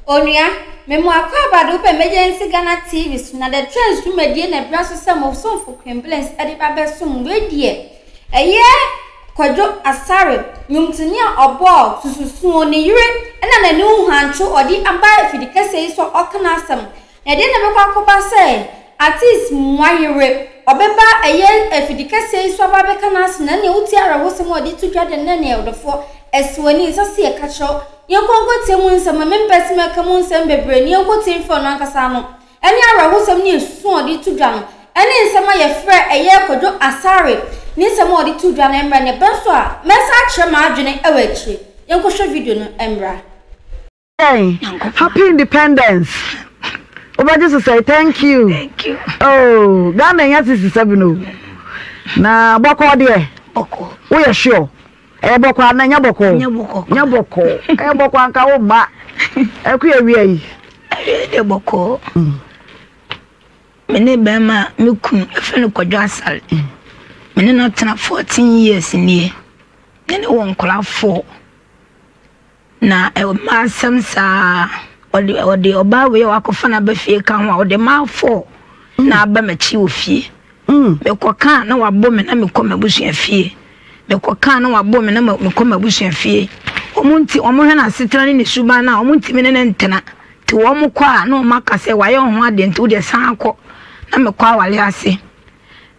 Onua, me mo akwaaba de wopɛ Emergency Ghana TV so na The Trends dwumadie na ɛbra so sɛ mo somfo Queen Bless de ba bɛsom. Wei deɛ, ɛyɛ Kwadwo Asare, nnwomtoni a ɔbɔɔ Sususuo, ne yere na n'ani huantwo ɔde aba afidikɛseɛ yi so a ɔka n'asɛm. Na ɛdeɛn na ɛbɛkɔ akɔba sɛ artist Mwayere ɔbɛba ɛyɛ afidikɛseɛ yi so aba abɛka n'asɛm na ɛneɛ wotie awerɛhosɛm a ɔde to dwa deɛ na ɛneɛ ɔdɔfoɔ ɛsi w'ani ɛsɛ sɛ yɛka kyerɛ wo yɛnkɔ nkɔtie mu nsɛm mempɛ sɛ mɛka mu nsɛm bebree ne yɛnkɔtie mfiri ɔno ankasa ano ɛne awerɛhosɛm ne esu a ɔde to dwa no ɛne nsɛm a yɛfrɛ ɛyɛ Kwadwo Asare ne nsɛm a ɔde to dwa no mmra ne ɛbɛn so a mɛsan akyerɛ m'adwene ɛwɔ akyire yɛnkɔhwɛ video no mmra. Happy independence. Wobɛgye so sɛ thank you. Thank you. Oh, Ghana nya 67 o. Na bɔkɔɔ deɛ. Bɔkɔɔ. Woyɛ sure? Ɛyɛ bɔkɔɔ anaa ɛnyɛ bɔkɔɔ? Ɛnyɛ bɔkɔɔ. Nyɛ bɔkɔɔ. Ɛyɛ bɔkɔɔ anka wo mma. Ɛkɔ yɛ wia yi. Ɛyɛ deɛ bɔkɔɔ. Me ne bɛrima a me kunu ɛfɛ no Kwadwo Asare. Me ne no atena 14 years nie. Ne ne wɔ nkwadaa 4. Na mmaa asɛm saa ɔde ɔde ɔbaa wei a wakɔfa no aba fie ka ho a ɔde mmaa fɔɔ na aba m'akyi wɔ fie. Mm. Mekɔ kaa na wabɔ me na mekɔ m'abusua fie. Mekɔ kaa na wabɔ me na mekɔ m'abusua fie. Wɔn nti wɔn hwɛ n'asetena ne ne suban na wɔn ntumi ne ne ntena. Nti wɔn kɔ a na wɔn aka sɛ wayɛ wɔn ho adeɛ nti wodeɛ san kɔ na mekɔ awale ase.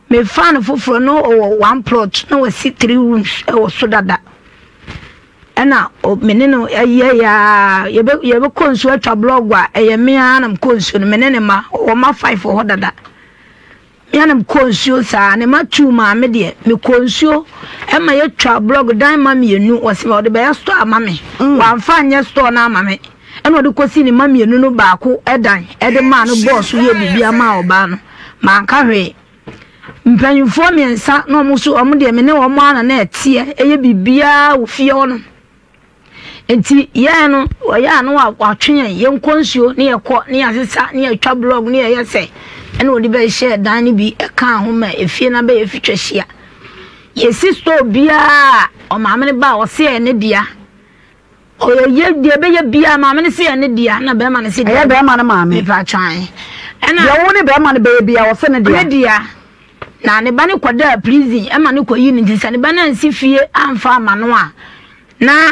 Mefaa no foforɔ na ɔwɔ one plot na wasi three rooms wɔ so dada. Ɛna me ne no yɛyɛ a yɛbɛkɔ nsuo atwa blɔg a ɛyɛ me ara na mekɔ nsuo no me ne ne ma ɔwɔ ma five wɔ hɔ dada. Me ara na mekɔ nsuo saa ne ma two maa me deɛ mekɔ nsuo ɛma yɛtwa blɔg dan ma mmienu wɔsi ma ɔde bɛyɛ store ama me. Mm. Wamfa anyɛ store no ama me ɛna ɔde kɔsi ne ma mmienu no baako ɛdan ɛde maa no bɔɔ so yɛ biribi ama ɔbaa no. Manka hwee. Mpanyimfoɔ mmiɛnsa na wɔn nso wɔn deɛ me ne wɔn ara na na ɛteɛ ɛyɛ biribiara wɔ fie hɔ nom. Nti yɛn no wɔyɛ a na watwe yɛn yɛnkɔ nsuo ne yɛkɔ ne yɛasesa ne yɛtwa blɔg ne yɛyɛ sɛ ɛna wɔde bɛhyɛ dan no bi ɛkaa ho ma efie no abɛyɛ fitwa hyia. Yɛsi store biara ɔmaame no ba a ɔse ɛyɛ ne dea. Ɔyɛ yɛ deɛ ɛbɛyɛ biara maame no se yɛ ne dea na bɛrima no se Ɛyɛ bɛrima no maame. Mepa atwan. Ɛna Deɛ wo ne bɛrima no bɛyɛ biara ɔse ne dea. Ne dea. Na ne ba no kɔdaa prison ɛma no kɔyi no nti sɛ ne ba no ansi fie amfa ama no a na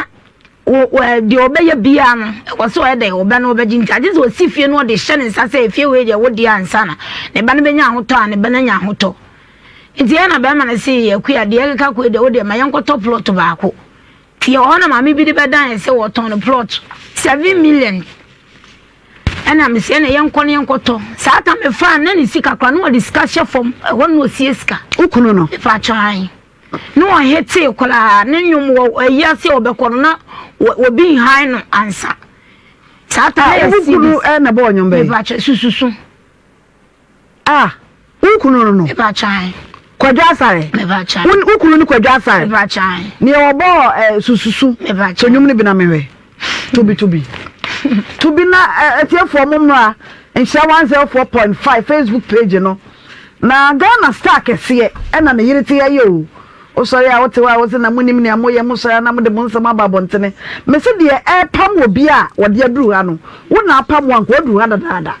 deɛ ɔbɛyɛ biara no ɛwɔ sɛ ɔyɛ dɛ ɔbɛ no ɔbɛgye nti agye sɛ ɔsi fie no ɔde hyɛ ne nsa sɛ efie wei deɛ wo dea ansa na ne ba no bɛnya ahotɔ a ne ba no anya ahotɔ nti ɛna bɛrima no se akua deɛ ɛkeka kɔ yi deɛ wo deɛ ma yɛnkɔtɔ plot baako Nti yɛwɔ hɔ na maame bi de bɛdan yɛn sɛ wɔtɔn no plot 7 million. Ɛna mese ɛna yɛnkɔ no yɛnkɔtɔ. Saa ta mefaa na ne sika koraa na wɔde sika hyɛ fam ɛhɔ na ɔsie sika. Wo kunu no? Mefa kyan. Na ɔhetee koraa ne nnwom wɔ ayi ase a ɔbɛkɔ no na obi nhan no ansa. Saa ta na yɛ Wo kunu na ɛbɔɔ nnwom bɛn? Mefa kyɛ sususu. Ah, wo kunu no no? Mepa kyan. Kwadwo Asare. Mepa kyan. Wo wo kunu ne Kwadwo Asare. Mepa kyan. Nea ɔbɔɔ eh, sususu. Mepa kyan. To nnwom no bi na mehwɛ. Tobi tobi. Tobi na eh, atiefoɔ mo mmra Nhyira 104.5 Facebook page no. Na Ghana star kɛseɛ ɛna ne yere te yɛyɛ o. Wosɔre a wote hɔ a wose na monim nea moyɛ mosɔre a na mode mo nsɛm aba abɔntene. Mese deɛ ɛrepam obi a wɔde aduru ha no, wo na apam wo anka waduru ha dadaada.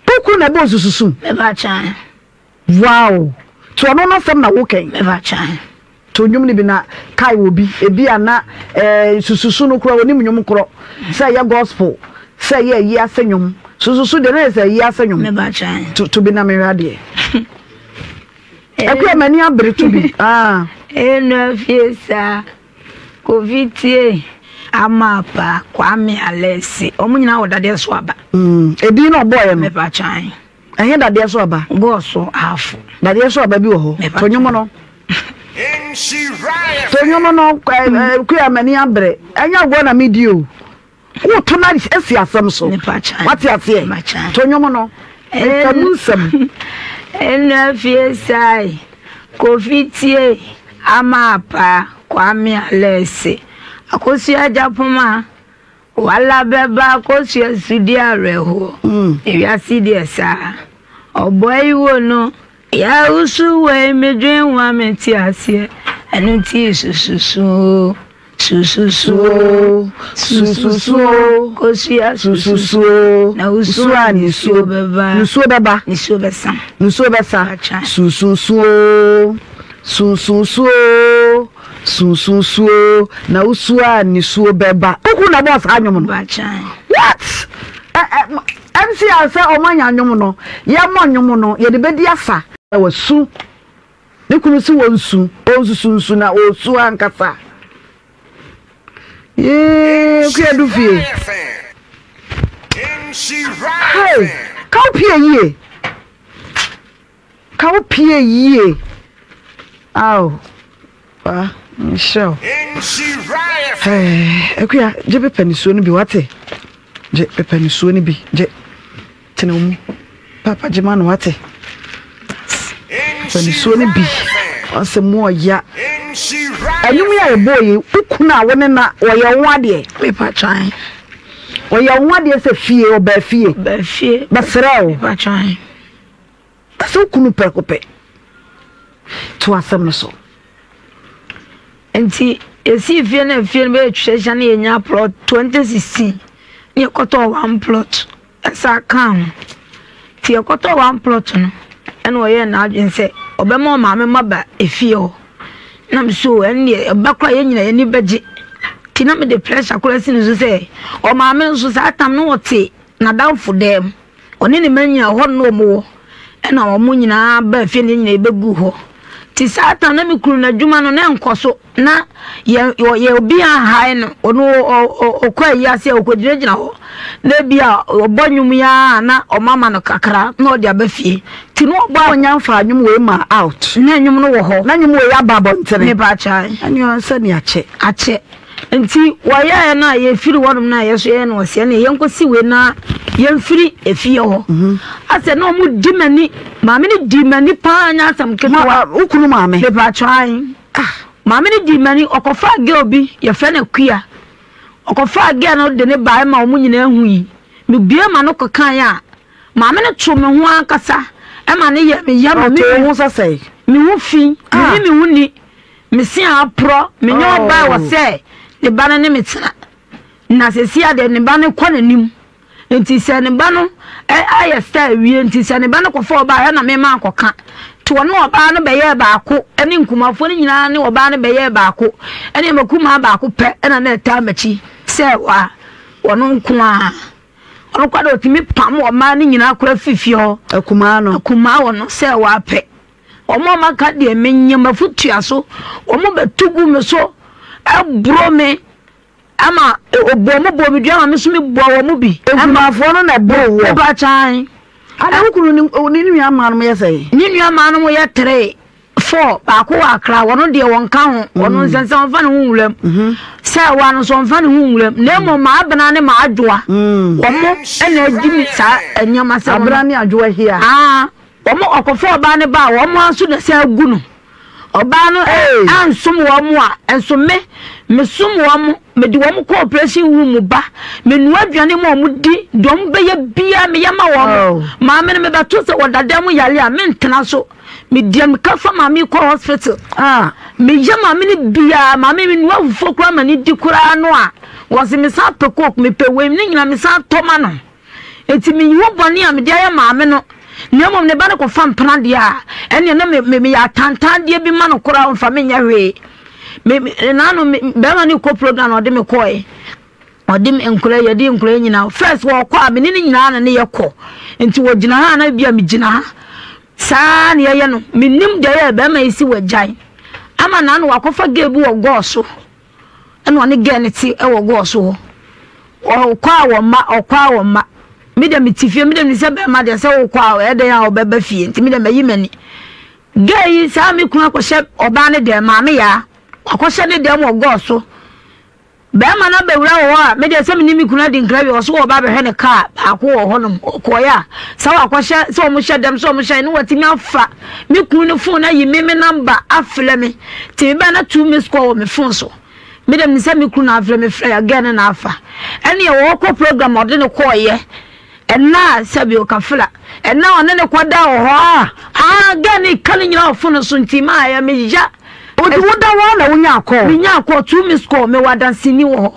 Wo kunu na ɛbɔ nsususu? Meba kyan. Wow! To ɔno n'asɛm na wokɛn. Meba kyan. To nnwom no bi na kae wɔ bi. Ebi a na eh, nsususu no koraa onim nnwom korɔ. Sɛ ɛyɛ gospel, sɛ ɛyɛ ayi ase nnwom. Sususu deɛ na yɛ sɛ ayi ase nnwom. Meba kyan. To, to bi na mehwɛ adeɛ. Akua m'ani abere to bi. Ah. Enu afie saa. Kofi tie, Ama Pa, Kwame Alɛsi, wɔn nyinaa wɔ dadeɛ so aba. Mm, edin na ɔbɔɔyɛ no. Mepa kyan. Ɛhe dadeɛ so aba? Gɔɔ so ahafo. Dadeɛ so aba bi wɔ hɔ. Mepa To nnwom no. To nnwom no, kuya m'ani abere. Ɛnyɛ agorɔ na medi o. Woto no asi asɛm so. Wate aseɛ? To nnwom no. Mfa mu nsɛm. Ɛna fie sae, Kofi tie, Ama Apa, Kwame Alɛse, Akosua Agyapoma, Wala bɛba Akosua sudi awerɛhoɔ. Mm. Ewiase deɛ saa. Ɔbɔ yi wo no, yɛwoso wei medwen ho a mente aseɛ. Ɛno nti sususu o. Sususuo, sususuo, kosua sususuo, na wusuo a nisuo bɛba, nisuo bɛba, nisuo bɛsa, nisuo bɛsa, sususuo, sususuo, sususuo, na wusuo a nisuo bɛba. Kuku na bɔɔ saa nnwom no. What? MC a sɛ ɔmo anya nnwom no, yɛmmɔ nnwom no, yɛde bɛdi asa. Wasu. Ne kunu se wɔnsu, ɔnsusu nsu na ɔresu ankasa. Yee, Kuadu fie. Hey, ka wo pie yie. Ka wo pie yie. Aw, pa, nhyira wo. Hey, Akua, gye pepa nisuo no bi, wate? Gye pepa nisuo no bi, gye. Tena wo mu. Papa gye ma no wate. Fa nisuo no bi. Ɔsɛ mu ɔya. Ɛnwom yi a yɛbɔɔ yi, wo kunu a wo ne na ɔyɛ wo adeɛ. Mepa twan. Ɔyɛ wo adeɛ sɛ fie, ɔbaa fie. Ɔbaa fie. Bɛsrɛ wo. Mepa twan. Sɛ wo kunu prɛko pɛ. To asɛm no so. Nti yɛsii fie no a fie no bɛyɛ twɛ hyɛ no yɛnya plot 2016 ne yɛkɔtɔɔ one plot. Ɛsan kaa ho. Nti yɛkɔtɔɔ one plot no, ɛna ɔyɛɛ n'adwene sɛ ɔbɛma ɔmaame mma ba efie hɔ. Na me so ɛnneɛ ɛba koraa yɛn nyinaa yɛn ani bɛgye. Nti na mede pressure koraa si ne so sɛ ɔmaame nso saa tam no ɔte n'adamfo dan mu. Ɔne ne mma nyinaa hɔ no na wɔwɔ. Ɛna wɔn nyinaa baa fie na yɛn nyinaa yɛbɛguu hɔ. Nti saa tam na me kunu n'adwuma no na ɛnkɔ so. Na yɛ yɛ obi anhae no, ɔno ɔkɔ ayi ase a ɔkɔgyinagyina hɔ na ebi a ɔbɔ nnwom yi ara na ɔmama no kakra na ɔde aba fie. Nti na ɔbɔ a. Ɔnya mfaa nnwom wei maa out. Na nnwom no wɔ hɔ. Na nnwom wei aba abɔntene. Mepa kyɛw. Ɛne sɛ ne akyɛ. Akyɛ. Nti wɔyɛɛ no a yɛfiri hɔnom no a yɛso yɛyɛ no ɔseɛ ne yɛnkɔsi wei na yɛmfiri efie hɔ. Mhm. Asɛ na ɔmo di m'ani maame no di m'ani paa nyɛ asɛm ketewa. Wo kunu maame? Mepa kyɛw. Ah. Maame no dii m'ani, ɔkɔfaa girl bi, yɛfrɛ no Akua. Ɔkɔfaa girl no de ne bae ma wɔn nyinaa hui. Mebue m'ano kɔkae a, maame no too me ho ankasa ma no yɛɛ me ya ma me Ɔtoo wo ho sɛ sɛn? Me ho fi, Ah. menni me ho ni, me se aporɔ, menyɛ ɔbaa a Oh. wɔ sɛ ne ba no ne me tena. Na seesei a deɛ ne ba no kɔ n'anim. Nti sɛ ne ba no ayɛ star wie nti sɛ ne ba no kɔfa ɔbaa hɛ na mema akɔka. Nti ɔne ɔbaa no bɛyɛɛ baako ɛne nkumafoɔ no nyinaa ne ɔbaa no bɛyɛɛ baako ɛne makumaa baako pɛ ɛna na ɛtaa m'akyi sɛ wa ɔno nko ara. Ɔno koraa deɛ ɔtumi pam ɔmaa no nyinaa koraa firi fie hɔ. Akumaa no. Akumaa wɔ no sɛ wapɛ. Wɔn a maka deɛ menyɛ m'afotua so wɔn bɛto gu me so ɛboro me. Ama ɔbɔɔ mo bɔɔ me dua ma me nso me bɔɔ wɔn bi. Nkumafoɔ no na ɛboro woɔ. Mepa kyan. Ana wo kunu ne ne nua mmaa nom yɛ sɛn? Ne nua mmaa nom yɛ three, four, baako wɔ Accra, wɔn deɛ wɔn ka ho, wɔn mm. nsɛnsɛn wɔn fa ne ho nwuram. Mm-hmm. Sɛ wɔn ano nso wɔn fa ne ho nwuram. Na mmom maa abena ne maa adwoa. Mm. Wɔn ɛna adi mi saa nneɛma sɛ wɔn. Abena ne adwoa hia. Aa wɔn ɔkɔfo ɔbaa ne ba wɔn nso na ɛsɛ agu no. Ɔbaa no ansom wɔn a, nso me, mesom wɔn, mede wɔn kɔ operation room ba, menoa aduane ma wɔn di, deɛ wɔn bɛyɛ biara meyɛ ma wɔn. Oh. Maame no mebɛto sɛ wɔda dan mu yare a, mentena so. Medi mmirika fa maame kɔ hospital. Ah. Meyɛ maame no biara, maame menoa fufuo koraa ma ne di koraa no a, wɔse mesan pɛ coke, mepɛ wei, ne nyinaa mesan tɔ ma no. Enti minyi ho bɔne a mede ayɛ maame no, na mmom ne ba no kɔfa mpena deɛ a, ɛnneɛ na me, me, meyɛ atantandeɛ bi ma no koraa, ɔmfa me nyɛ hwee. Me, me, naano me, bɛrima no kɔ program na ɔde me kɔe. Ɔde me nkora yɛde nkora nyinaa. First wɔkɔ a, me ne ne nyinaa na ne yɛ kɔ. Nti wɔgyina ha na bi a megyina ha. Saa na yɛyɛ no. Menim deɛ yɛ bɛrima yi si wagyae. Ama naano wakɔfa gay bi wɔ gɔɔ so. Ɛna ɔne girl no te wɔ gɔɔ so hɔ. Ɔkɔ a wɔmma, ɔkɔ a wɔmma. Me deɛ mete fie, me deɛ menim sɛ bɛrima deɛ sɛ wokɔ a ɛyɛ dɛn a ɔbɛba fie nti me deɛ mayi m'ani. Girl yi saa me kunu akɔhyɛ ɔbaa no dɛm, maame yaa, wakɔhyɛ ne dɛm wɔ gɔɔ so. Bɛrima no abɛwura wɔ hɔ a, me deɛ sɛ me ne me kunu adi nkra wie, ɔso ɔba abɛhwɛ ne kaa baako wɔ hɔnom, ɔkɔeɛ a, sɛ wakɔhyɛ, sɛ wɔn hyɛ dɛm, sɛ wɔn hyɛ, ne watumi afa me kunu no phone ayi me me number afrɛ me. Nti mebɛɛ na two missed call wɔ me phone so. Me deɛ menim sɛ me kunu na afrɛ me frɛ a girl no na afa. Ɛneɛ wɔkɔ program a ɔde no kɔɔyɛ ɛna a sɛbi ɔkafla ɛna ɔne no kɔda wɔ hɔ a ah girl no ka ne nyina wɔ phone so nti maa ɛyɛ me ya. Oti woda hɔ na wonyaa call? Menyaa call, two missed call, mewɔ adanseni wɔ hɔ.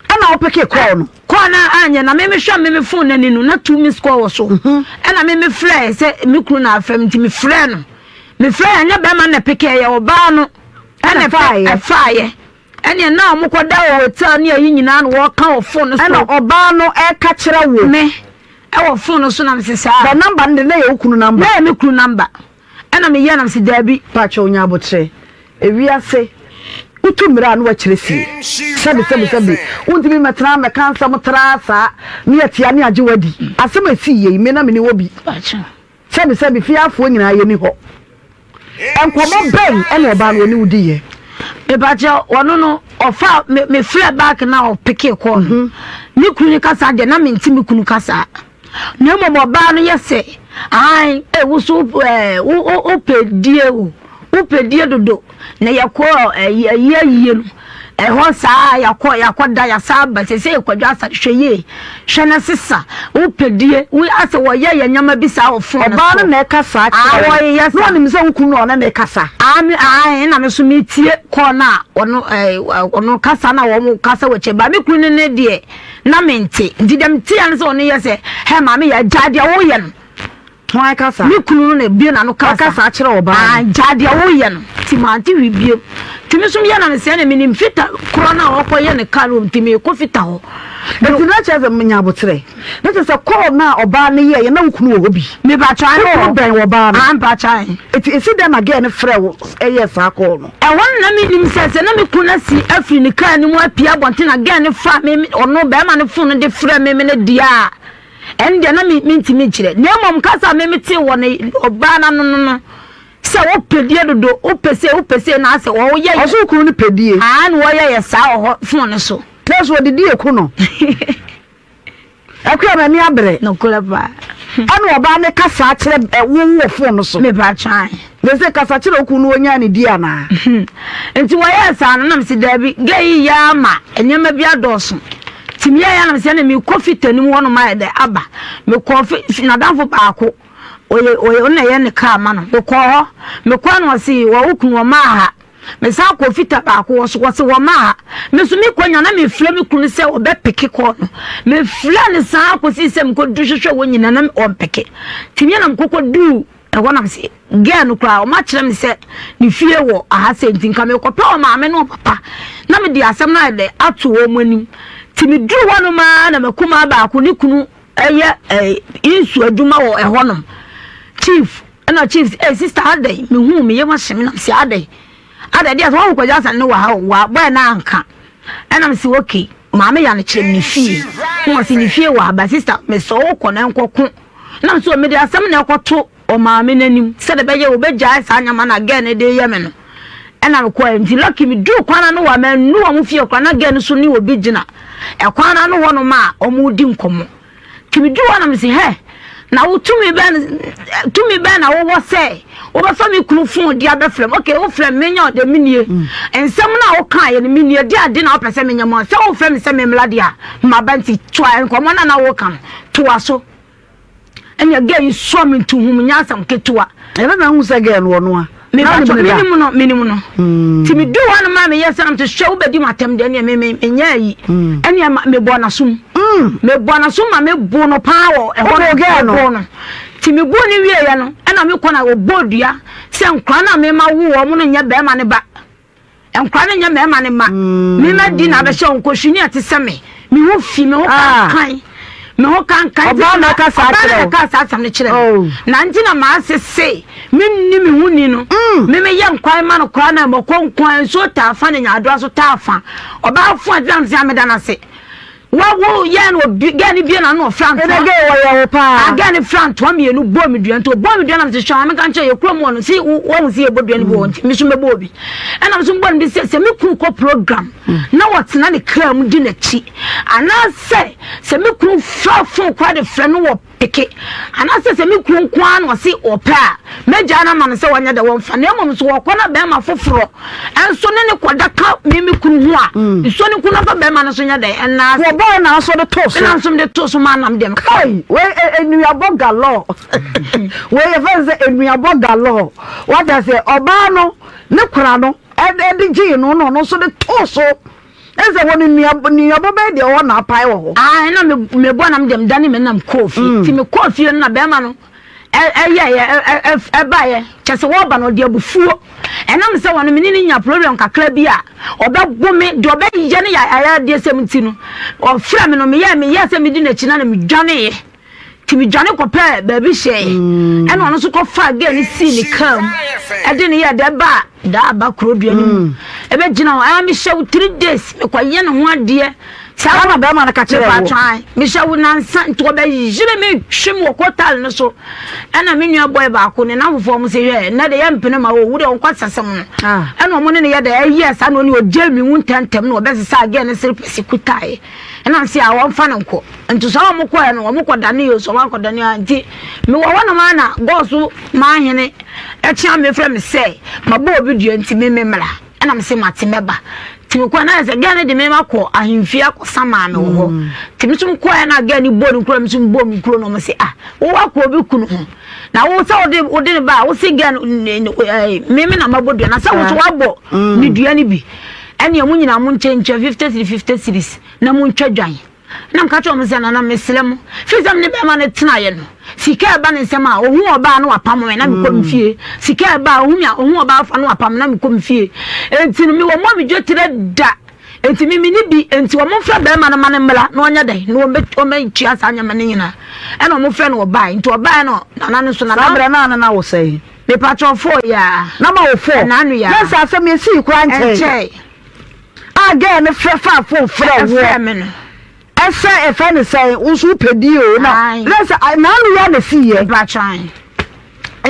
Ɛna wopeke call no? Call no anyɛ na me mehwɛ me me phone n'ani no na two missed call wɔ so. Mhm. Ɛna me me frɛ sɛ me kunu na afrɛ me nti me frɛ no. Me frɛ ɛnyɛ bɛrima na peke ɛyɛ ɔbaa no. Ɛna ɛfaayɛ. Ɛneɛ na wɔn kɔ da wɔ hotel ne ayi nyinaa na wɔka wɔ phone no so. Ɛna ɔbaa no ɛka kyerɛ wo. Me ɛwɔ phone no so na me sɛ saa. Bɛ number no de na ɛyɛ wo kunu number. Na ɛyɛ me kunu number. Ɛna me yɛ na me sɛ daabi. Pakyɛw nya aboterɛ. Ewiase wotu mmira a na wakyerɛ fie. Sɛbi sɛbi sɛbi wontumi mmɛtena mmɛka nsɛm traa saa ne atia ne agye wadi. Asɛm a esii yei me na meni hɔ bi. Sɛbi sɛbi fie afoɔ nyinaa yɛni hɔ. Nkɔmɔ bɛn ɛna ɔbaa no ɔne wo diiɛ? Mepakyɛw ɔno no ɔfa me me frɛ back na ɔpeke kɔɔ no. Me kunu no kasa deɛ na mente me kunu kasa. Na mmom ɔbaa no yɛ sɛ, Aane, eh, wo so eh, wo, wo, wopɛ die o, wopɛ die dodo. Na yɛkɔ ayi ayi ayie no, ɛhɔ saa yɛakɔ yɛakɔ da yɛasa aba sɛ sɛ yɛkɔdwa asa hwɛ yie, hwɛ na sesa, wopɛ die, wo asɛ wɔyɛ yɛ nneɛma bi saa wɔ fon no so. Ɔbaa no na ɛka saa kyerɛ wo. Wɔyɛ saa. Na ɔnim sɛ wo kunu na ɔne no rekasa. Ah, me, ah, ɛna me so metie kɔɔ no a ɔno, ɛɛ, ɔno kasa na wɔn kasa wɔ akyire ba me kunu no ne deɛ. Na mente. Nti deɛ meteɛ ne sɛ ɔno yɛ sɛ, hɛ maame yɛ, gyae deɛ woyɛ no. Hwan kasa? Me kunu no na ebue n'ano kasa. Ɔkasa kyerɛ ɔbaa no. Ah, gyae deɛ woyɛ no. Nti mante hwee bio. Nti me nso meyɛ na mesɛɛ no, menim fita korɔ no a ɔkɔyɛ ne car no wɔ mu, nti meekɔ fita hɔ. Nti na kyerɛ sɛ menya aboterɛ. Na kyerɛ sɛ call no a ɔbaa no yɛeɛ na wo kunu wɔ hɔ bi. Mepakyɛ ae. Wo kunu bɛn ɔbaa no? Ah, mpakyɛ ae. Nti esi dɛn na girl no frɛɛ wo yɛɛ saa call no? Ɛhɔ no na mennim sɛ sɛ na me kunu no asi afiri ne kaa no mu apue abɔnten na girl no faa me ɔno barima no phone no de frɛɛ me me no deɛ a, ɛno deɛ na me mentumi nkyerɛ. Na mmom kasa a me metee wɔ ne ɔbaa no ano no no sɛ wopɛ die dodo, wopɛ sei, wopɛ sei na asɛ wɔyɛ Ɔse wo kunu no pɛ die? Aa na wɔyɛ yɛ saa wɔ hɔ phone no so. Nanso ɔde die ku no. Akua m'ani abere. Nokorɛ paa. Ɛna ɔbaa no kasa kyerɛ wo wɔ phone no so. Mepa kyan. Na sɛ kasa kyerɛ wo kunu no ɔnyaa ne di anaa? Nti wɔyɛɛ saa no na mese daabi gɛ yi yɛ ama nneɛma bi adɔɔso. Nti meyɛɛ yɛ na mese ɛna mekɔ fita no mu hɔnom ayɛ dɛ aba. Mekɔɔ fi n'adamfo baako ɔyɛ ɔyɛ ɔno na ɛyɛ ne kaa ma no. Mekɔɔ hɔ mekɔɔ na ɔse wɔ wo kunu ɔmaa ha. Mesan kɔɔ fita baako hɔ so, wɔse wɔmaa ha. Me nso mekɔ nya na mefrɛ me kunu sɛ ɔbɛpeke kɔɔ no. Mefrɛ no saa kɔsii sɛ mekɔdu hwehwɛ wɔn nyinaa na ɔmpeke. Nti me na mekɔkɔduu ɛhɔ na mese girl no koraa ɔma kyerɛ me sɛ ne fie wɔ aha sɛ nti nka mekɔpɛ ɔmaame ne ɔpapa na mede asɛm no ayɛ dɛ ato wɔn anim. Nti meduru hɔnom ara na makumaa baako ne kunu ɛyɛ ɛɛ nsu adwuma wɔ ɛhɔnom. Chief Ɛna chief sɛ, eh sister adɛn? Mehuu me yam ahye me na mese adɛn? Adɛn deɛ sɛ wahu Kwadwo Asan ne wɔ ha o, wa bɔɛ na anka. Ɛna mese okay, maame ya no kyerɛ me ne fie. Na ɔse ne fie wɔ ha, but sister mesɛ wo kɔ na nkɔ ko. Na mese o mede asɛm na ɛkɔto ɔmaame n'anim sɛdeɛ ɛbɛyɛ wɔbɛgyae saa nneɛma na girl no de yɛ me no. Ɛna mekɔɛ nti lucky meduru kwan ano hɔ a mannu wɔn fie koraa na girl no so ne obi gyina ɛkwan ano hɔnom a wɔredi nkɔmmɔ. Nti meduu hɔ na mese, Hɛ! Na wo tumi bɛn tumi bɛn na wowɔ sɛ wobɛfa me kunu fon de abɛfrɛ m? Okay, wofrɛ me menya ɔdɛ menie. Nsɛm no a wokaeɛ no menie de ade na wopɛ sɛ menyɛ ma sɛ wofrɛ me sɛ memmra deɛ a maba nti toa nkɔmmɔ no a na woka no toa so. Ɛnna gɛɛ yi sɔɔ me ntuhum nyɛ asɛm ketewa. Ɛbɛ na ahu sɛ gɛɛ no ɔno a. Mebatɔ menim no menim no. Hmm. Ti me du hɔ no ma meyɛ sɛ na mete hwɛ wobɛdi m'atɛm deɛ ɛneɛ me me menyɛ ayi. Hmm. Ɛneɛ ma mebɔ n'asom. Hmm. Mebɔ n'asom ma mebo no paa wɔ ɛhɔ no mebo no. Ti mebo no wieɛ no ɛna mekɔ na ɔbɔ dua sɛ nkora no a mema wo wɔn no nyɛ bɛrima ne ba. Nkora no nyɛ mmarima no mma. Me mma di na abɛhyɛ wɔn kɔhwini a ɛte sɛ me. Me ho fi, me ho ah. kankan. Me ho kankan. Ɔbaa na ɛka saa kyerɛ wo. Ɔbaa na ɛka saa asɛm no kyerɛ me. Oh. Na nti na maa sese me nni me ho ni no. Mm. Me meyɛ nkwan ma no koraa na mɔkɔ nkwan nsuo taa fa ne nyaadoa so taa fa. Ɔbaa fo a gyina sɛ ameda no ase. Wa wo yɛ no obi gɛɛ ne bie na no ɔfra ntoa. Ɛna gɛɛ wɔyɛ wo paa. A gɛɛ ne fra ntoa mmienu bɔ mi dua nti ɔbɔ mi dua na mi sɛ hwɛ maame ka nkyɛn yɛ kurom hɔ no si wɔn ho si yɛ bɔ dua no bi wɔ nti mi so mɛbɔ obi ɛna mi so bɔ no bi sɛ sɛ mi kunu kɔ program na wɔtena ne kra mu di n'akyi anaasɛ sɛ mi kunu fra fon kora de frɛ no wɔ. Wampeke. Anaasɛ sɛ me kunu nko ara na ɔse ɔpɛ a, mɛgyaa no ama no sɛ ɔnyɛ dɛ wɔmfa. Na mmom sɛ ɔkɔ na bɛrima foforɔ nso ne no kɔda ka me me kunu ho a, mm. nsuo no nko na fa bɛrima no so nyɛ dɛ ɛnna ase. Wɔbɔɔ na nso de too so. Ɛna nso de too so maa nam deɛ. Kai, wei enuabɔ galore. Wei yɛfɛ sɛ enuabɔ galore. Wata sɛ ɔbaa no ne kora no ɛde gyee no na ɔno nso de too so. Ɛsɛ wɔ ne nua nuabɔ bɛyɛ deɛ ɔwɔ na apae wɔ hɔ. Ah, ɛna me me bɔ nam deɛ me dane me nam kɔɔ fie. Mm. Ti me kɔɔ fie no na bɛrima no ɛyɛ ɛbaeɛ kyɛ sɛ wɔba no ɔde abufuo. Ɛnam sɛ wɔn me ne ne nya problem kakra bi a ɔbɛbo me deɛ ɔbɛyɛ no yɛ ayɛ sɛm nti no ɔfrɛ me no meyɛ meyɛ sɛ medi n'akyi na na medwaneeɛ. Nti medwane kɔpɛɛ baabi hyɛe. Ɛna ɔno nso kɔfaa gɛɛ no sii ne kaa mu ɛde ne yɛɛ dɛ baa daa aba kurodua no mu. Ɛbɛgyina hɔ ɛɛ mehyɛ wo 3 days mekɔyɛ ne ho adeɛ. Saa na bɛrima no ka kyerɛɛ wo? Mepatwan mehyɛ wo nansa nti ɔbɛyere me twe me wɔ kɔtal no so. Ɛna me nua bɔe baako ne n'afofoɔ ɔmo se hwɛ nnɛ de yɛmpene ma wo wo deɛ ɔnkɔ asɛsɛm no. Ɛna ɔmo ne ne yɛ dɛ ɛyɛɛ saa na ɔne ɔgyae me mu ntɛmntɛm na ɔbɛsesaa gɛɛ no serepɛsi kutaeɛ. Ɛna ɔse a wɔmfa no nkɔ. Nti saa wɔn kɔɛ no wɔn kɔ dane o sɛ wɔn akɔ dane a nti mewɔ hɔ nom ara na gɔɔso manhene ɛkyea me frɛ me sɛ mabɔ obi dua nti me me mmra ɛna me se mate mɛba nti mekɔɛ na ayɛ sɛ gɛɛ no de me ma kɔ ahemfie akɔ sa maa me wɔ hɔ mm. nti me so mekɔɛ na gɛɛ no bɔ ne nkuro me so mbɔ me nkuro na wɔn se ah wowɔ akɔ obi kunu ho na wo sɛ wode wode ne ba a wo se gɛɛ no ɛɛ me me na mabɔ dua na sɛ wo so wabɔ mm. ne dua no bi Ɛnneɛ mo nyinaa monkyɛ ntwa fifte cedis fifte cedis na montwa dwan. Ɛnna meka kyerɛɛ wɔn sɛ, Nana, mesrɛ mo, firi sɛ me ne barima no tenaeɛ no, sika a ɛba ne nsam a, ɔhu ɔbaa a na wapamo me na mekɔ me fie. Sika a ɛba a, ɔhu me a, ɔhu ɔbaa fa na wapamo na mekɔ me fie. Enti no, mewɔ mo a me dwetire da. Enti me menni bi. Enti wɔmfrɛ barima no ma no mmra na ɔnyɛ dɛn na ɔmmɛtua saa nneɛma no nyinaa. Ɛnna wɔfrɛ no ɔbaeɛ. Nti ɔbaeɛ no, nana no nso, nana. Saa berɛ no a na na wo sɛn? Mepakyɛw foo yaa. Na ma wo foo. Ɛna ano yaa. Na sɛ asɛm yɛ sii koraa nkyɛe. Ɛnkyɛe. A girl no frɛ faa phone frɛ woɔ. Ɛfrɛ me no. Ɛsɛ ɛfɛ ne sɛn wo nso wopɛ di o na. Ae. Na sɛ na ano yaa na sii yɛ. Mepakyɛw ae.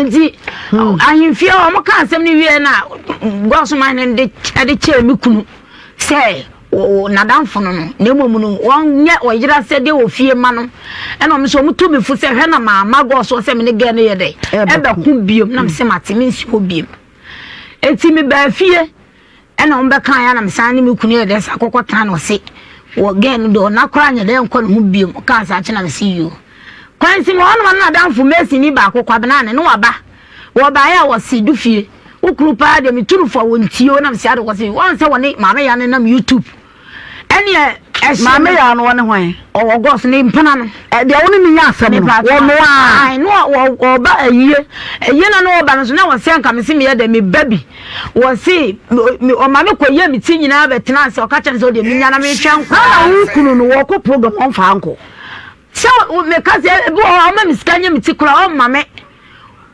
Nti ahemfie hɔ wɔn ka asɛm no wie na gɔsoma no de ɛde kyɛɛ me kunu sɛ. Wɔ n'adamfo no no, na mmom no, wɔnyɛ ɔyere asɛdeɛ wɔ fie ma no. Ɛna wɔn nso wɔtu me fo sɛ, hwɛ na mamma gɔɔ soɔ sɛ me ne gɛɛ no yɛ dɛ, ɛbɛko biom. Na mese mate, mensi hɔ biom. Enti mebaa fie, ɛna wɔn bɛkaeɛ na mesan ne me kunu yɛ dɛ sa kɔkɔ tena na ɔse, wɔ gɛɛ no deɛ ɔna koraa nyɛ dɛ nkɔ ne ho biom. Ɔkaa saa kye na mese yoo. Kwansi me hɔ nom na n'adamfo Masonni baako, Kwabena ne, ne waba. Wɔbaeɛ a wɔse du fie. Wo kunu paa deɛ metu no fo a wɔntie o na mesɛ ade wɔse wɔn sɛ wɔne maame ya no nam YouTube ɛneɛ ɛhyɛ maame ya no wɔne hwan ɔwɔ gɔs ne mpena no deɛ wo ne ne nya asɛm no wɔno a no ɔba ayie ayie na no ɔba no so na wɔsɛ nka mese meyɛ dɛ meba bi wɔse ɔma me kɔyɛ me ti nyinaa bɛtena ase ɔka kyerɛ me sɛ ɔdeɛ menya na mehwɛ nkɔ na wo kunu no wɔkɔ program ɔmfa nkɔ sɛ meka sɛ ebi wɔ hɔ a ɔma me sika nyɛ me ti koraa ɔmma me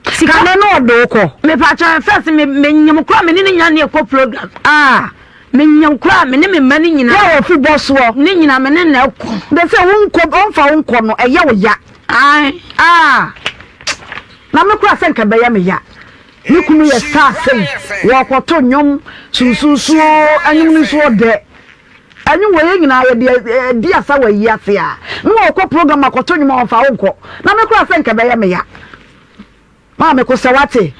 Sika no na ɔde wo kɔ. Mepakyɛ first me me nyim koraa me ne ne nyinaa ne ɛkɔ program. Ah. Me nyim koraa me ne me mma ne nyinaa. Yɛ wɔ fi bɔ soɔ. Ne nyinaa me ne na ɛkɔ. De sɛ wo nkɔ ɔnfa wo nkɔ no ɛyɛ wo ya. Ae. Ah. Na me koraa sɛ nka ɛbɛyɛ me ya. Me kunu yɛ star sei wɔkɔto nnwom sunsunsuo ɛnwom no nso ɔdɛ. Ɛnwom wɔ yɛ nyinaa yɛde di asa wɔ ayi ase a na wɔkɔ program akɔto nnwom a wɔmfa wo nkɔ na me koraa sɛ nka ɛbɛyɛ me ya. Maame ko sɛ wate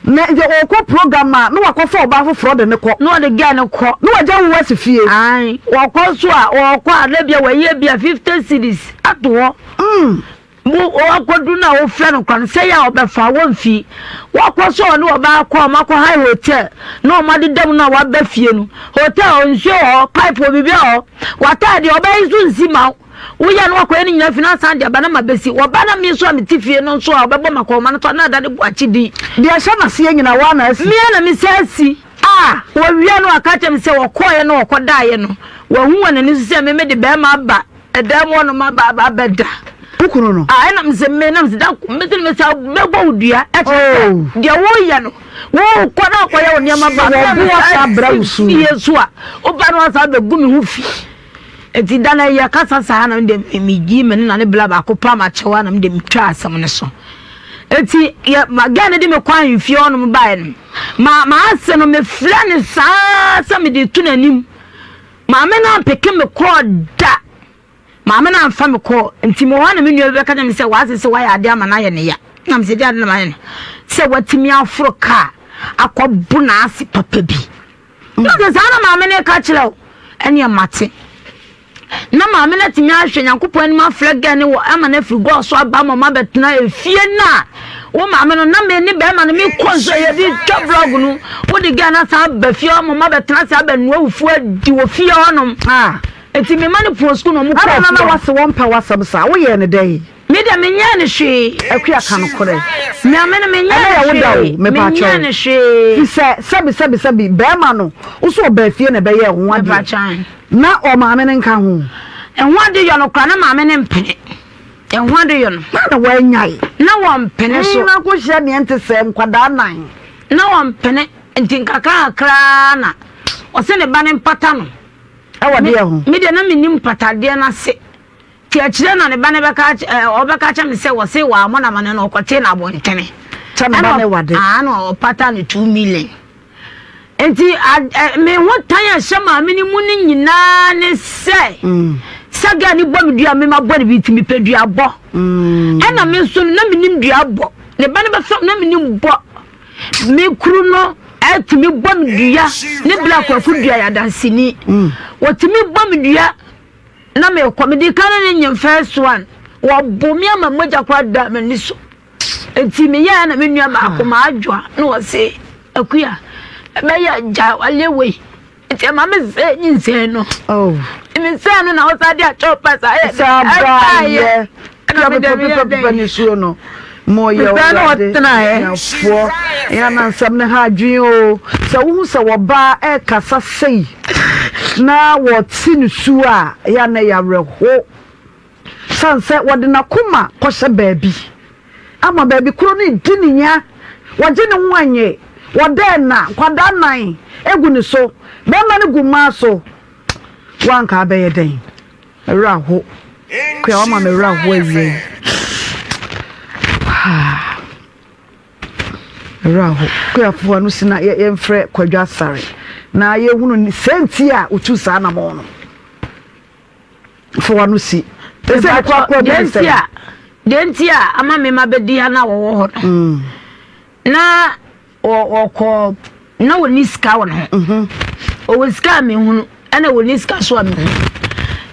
na nti ɔkɔ program a na wakɔfa ɔbaa foforɔ de ne kɔ. Na ɔde gɛɛ no kɔ. Na wagya wo asi fie. Ae wɔkɔ so a wɔkɔ a na bia wɔyɛ bia 50 cedis ato hɔ. Mm. Mo wakɔdu no a wofrɛ no kora no sɛ yɛ a ɔbɛfa wɔmfi. Wakɔ so a ɔne ɔbaa kɔ a ɔmakɔ high hotel na ɔmo adeda mu no a waba fie no hotel nsuo wɔ hɔ pipe wɔ biribi wɔ hɔ w'ataade ɔbaa yi nso nsi ma wo. Woyɛ no wakɔyɛ ne nyinaa fi na asan de aba na mabɛsi. Wɔba na me nso a mete fie no nso a ɔbɛbɔ m'akɔnhoma no so a na ada ne boakye din. Deɛ ɛhyɛ n'aseɛ nyinaa woa na asi. Me ara na mesan asi. A! Wɔwia no aka kyerɛ me sɛ wɔkɔeɛ na wɔkɔdaeɛ no, wahu wɔ n'ani so sɛ me mede barima aba ɛdan mu hɔnom aba aba abɛda. Wo kunu no? A ɛna mesɛ me na mesɛ da mese no mesɛ mɛbɔ wo dua ɛkyerɛ sɛ Oh. deɛ woyɛ no wokɔ na akɔyɛ wo nneɛma ba Sɛ wɔbo wo asa abrɛ wo su. fie so a woba no asa abɛgu me ho fi. Enti da no yɛkasa saa na mede megyee me ne na ne bla baako paa makyɛw a na mede metwaa asɛm no so. Enti yɛ ma gɛɛ no de me kɔ ahemfie hɔnom baeɛ no, ma m'ase no mefrɛ no saa sɛ mede to n'anim. Maame no ampeke me kɔɔ da. Maame no amfa me kɔɔ nti mewɔ hɔ na me nua bi bɛka kyerɛ me sɛ w'ase sɛ wayɛ adeɛ ama no ayɛ ne ya. Na mesɛ deɛ ade na mayɛ no sɛ watumi aforo kaa akɔbo n'ase papa bi. Na sɛ saa na maame no ka kyerɛ wo ɛneɛ mate. Na maame no atumi ahwɛ Nyankopɔn anim afrɛ gɛn no wɔ ama no afiri gɔɔ so aba ama ɔma bɛtena efie no a wo maame no na me ne bɛrima no mekɔ nso yɛde twa blɔg no wode gɛn no asan aba fie ama ɔma bɛtena ase abɛnoa wufuo adi wɔ fie hɔnom. Ah. Enti me mma no pɔn sukuu na wɔn kɔɔ Adɛn na na fie. w'ase wɔmpɛ w'asɛm saa? Woyɛɛ no dɛn? Me deɛ menyɛɛ no hwee. Akua ka nokorɛ. Maame no menyɛɛ Ɛnɛ no yɛ wo da o, hwee. mepaakyɛw. Menyɛɛ no hwee. Fi sɛ sɛbi sɛbi sɛbi bɛɛma no wo so ɔbaa fie na ɛbɛyɛɛ ho adeɛ. Mepaakyɛw. Na ɔmaame no nka ho. Ɛho ade yɔ no koraa na maame no mpene. Ɛho ade yɔ no. Na na wɔanyae. Na wɔmpene so. Na akɔhyia neɛ nte sɛ nkwadaa nan. Na wɔmpene nti nkakra kakra na ɔsɛ ne ba no mpata no. Ɛwɔ deɛ ho? Me deɛ na mennim mpatadeɛ no ase. Nti akyire na ne ba no bɛka ɔbɛka kyɛ me sɛ wɔse wɔammɔ no amane no ɔkɔtee no abɔntene. Kyɛ ne ba ne wade. Ɛna ɔpata no 2 million. Nti me ho tan a ɛhyɛ maame no mu no nyinaa ne sɛ mm. sɛ gɛ ne bɔ me dua me ma bɔ ne bi nti mepɛ dua bɔ. Mm. Ɛna me nso na menim dua bɔ. Ne ba no bɛfam na menim bɔ. Me kunu no tumi bɔ me dua ne bla kwaku dua yɛ adanseni mm. wɔtumi bɔ me dua na mekɔ mede ka ne ne nyem first one wɔbo me ama mogya koraa da m'ani so nti meyɛɛ na me nua baako maadwoa na wɔse akua ɛbɛyɛ gya wale wei Nti ɛma me sɛ nyinsɛn no. Oh. Nyinsɛn no na ɔsa de akyɛw pa saa yɛ dɛ. Ɛbaayɛ. Ɛna me dɛm yɛ dɛ. Ne suo no. Mo yɛ ɔwurade. Nyafoɔ. Yɛn anansɛm ne ha adwene o. Sɛ wohu sɛ wɔbaa ɛrekasa sei na wɔte ne suo a yɛ ana yɛ awerɛho. Sane sɛ wɔde n'akoma kɔhyɛ baabi ama baabi koro no redi ne nya, wɔgye ne ho anye, wɔda ɛna, nkwadaa nan gu ne so, bɛrima no gu mmaa so, woanka abɛyɛ dɛn? Me werɛ aho. Kua wama me werɛ aho awia yi. Me werɛ aho. Kuafoɔ no si na yɛmfrɛ Kwadwo Asare na yɛhunu sɛ nti a wotu saa anamɔn no. Fa w'ano si. Ɛsɛ ne korakora mu ne sɛn? Deɛ nti a ama me ma bɛdi ha na wɔwɔ hɔ no mm. na wɔkɔ na wɔni sika wɔ ne ho mhm. ɔwɔ sika a mehunu ɛna wɔni sika so a mehunu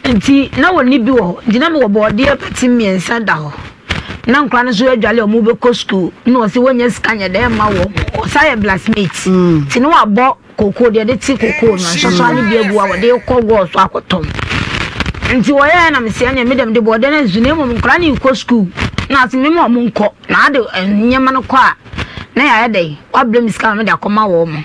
nti na wɔni bi wɔ hɔ nti na mewɔ bɔɔdeɛ pɛte mmiɛnsa da hɔ na nkora no nso adwale a wɔbɛkɔ sukuu na wɔsɛ wɔnyɛ sika nyɛ dɛ ma wɔ ɔsa yɛ blacksmith mm. nti na wabɔ Kookoo deɛ yɛde te kookoo no nsɔsɔ ne bi agu a wɔde kɔ gɔɔ so akɔtɔn. Nti wɔyɛɛ na mesɛ ɛneɛ me deɛ mede bɔɔdɛ no nsu na mmom nkwadaa no rekɔ sukuu na ase mema wɔn nkɔ na ade nneɛma no kɔ a na yɛayɛ dɛn wabrɛ me sika ma mede akɔma wɔn mo.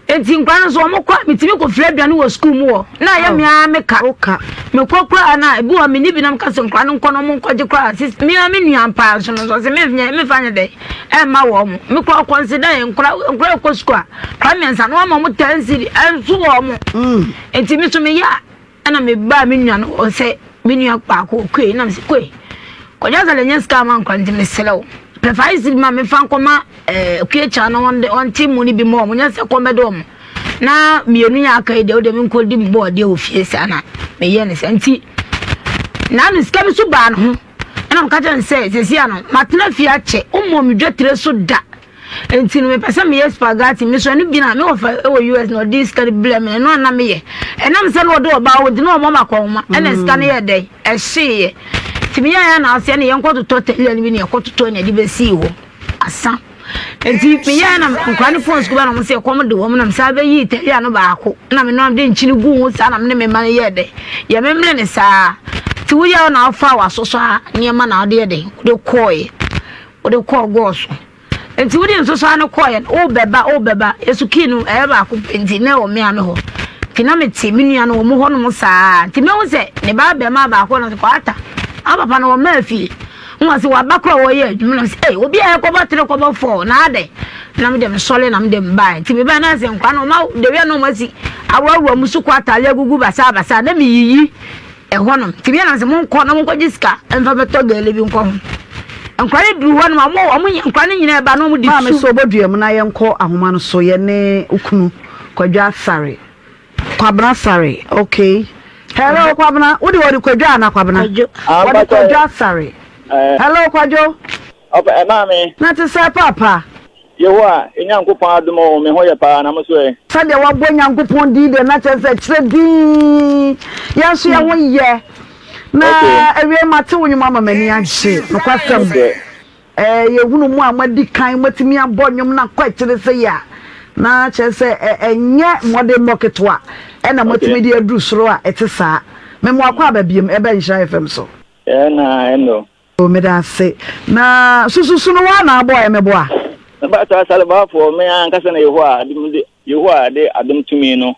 Nti nkwadaa no nso wɔn kɔ a metumi kɔfiri aduane wɔ sukuu mu hɔ na ayɛ me ara me ka. Mekɔ koraa na ebi wɔ me ne bi na meka sɛ nkwadaa no nkɔ na wɔn nkɔgye koraa sis me ara me nua paa nso no nso ɔsɛ mefa nyɛ dɛn ɛmma wɔn mo. Me koraa consider yɛ nkwadaa nkwadaa kɔ sukuu a nkwadaa mmiɛnsa no wɔn ama wɔn ten cedi ɛnso wɔn mo. Mm. Nti me nso meyɛ a ɛna me baa me nua no hɔ sɛ me nua baako kue na me sɛ kue kɔgya sɛ nyɛ sika ama nkwadaa nti mesrɛ wo pɛ five cedi ma mefa nkɔma ɛɛ kue kya na wɔn de wɔn te mu no bi ma wɔn nyɛ sɛ kɔm bɛde wɔn. Na mmienu yɛ aka yi deɛ wode menkɔ di me bɔɔdeɛ wɔ fie saa na meyɛ ne saa nti na ne sika bi so baa ne ho ɛna meka kyerɛ no sɛ sɛsi ano matena fie akyɛ wommɔ me dwatire so da nti no mepɛ sɛ meyɛ spaghetti me so ɛno bi na mewɔ fa wɔ US na ɔde sika no brɛ me ɛno ana meyɛ ɛnam sɛ na ɔde ɔbaa hɔ nti na ɔmɔ makɔnma ɛna sika no yɛ dɛn ɛhyeeɛ nti meyɛɛ na aseɛ ne yɛnkɔtotɔ talia no bi ne yɛkɔtotɔ ne yɛde bɛsii hɔ asa Nti meyɛɛ na nkwadaa no pɔn sukuu ba na wɔn sɛ ɛkɔm de wɔn na mesan bɛyii talia no baako na me noa de nkyene guu ho saa na me ne me mma no yɛɛ dɛ yɛ memene ne saa nti woyɛ na wofa w'asosɔ a nneɛma na wode yɛ dɛ wode kɔɔeɛ wode kɔɔ gɔɔ so nti wode nsosɔ no kɔɔeɛ no wobɛba wobɛba yɛso kii no ɛyɛ baako pɛ nti na ɛwɔ me a me hɔ nti na mete me nua no wɔ mu hɔnom saa nti mehu sɛ ne ba bɛma baako no kɔata a papa no wɔmaa fie Nwa sɛ waba kora wɔyɛ adwuma na sɛ ei obi a ɛkɔbɔ tere kɔbɔ fɔɔ na adɛ na me de me sɔle na me de me bae nti me bae na sɛ nkwa no ɔma de wia na ɔma si aworɔworɔ mu sukuu ataade agugu basaa basaa na me yiyi ɛhɔ nom nti me na sɛ monkɔ na monkɔgye sika mfa bɛtɔ gɛlɛ bi nkɔ ho nkwa no duru hɔ nom ɔmo ɔmo nkwa no nyinaa ɛba na ɔmo de su. Maame so ɔbɔdua mu na yɛnkɔ ahoma no so yɛne okunu Kwadwo Asare Kwabena Asare okay. Hello Kwabena, wode wɔde Kwadwo ana Kwabena? Kwadwo. Wɔde Kwadwo Asare. Hello Kwadwo. Ɔpɛ ɛ maame. Na te sɛ paapa. Yehowa Nyankopɔn adom o, me ho yɛ paa, na mo so ɛ? Sɛdeɛ wabɔ Nyankopɔn din deɛ na kyerɛ sɛ kyerɛ dinn. Yɛn nso yɛn ho yɛ. Na awiei mate wo nnwom ama m'ani agye. Nokwasɛm. Ɛɛ, yɛhunu mo a moadi kan, moatumi abɔ nnwom no akɔ akyire sei a, na kyerɛ sɛ ɛnyɛ mmɔdemmɔ ketewa na moatumi de aduru soro a ɛte saa. Me mo akwaaba biom, ɛbɛ Nhyira FM so. Ɛɛ na ɛno. O, meda ase. Na sususu no woa na abɔ ɛ, meboa? Mebata Salibaafoɔ, me ankasa na Yehowa de Yehowa de adom tumi no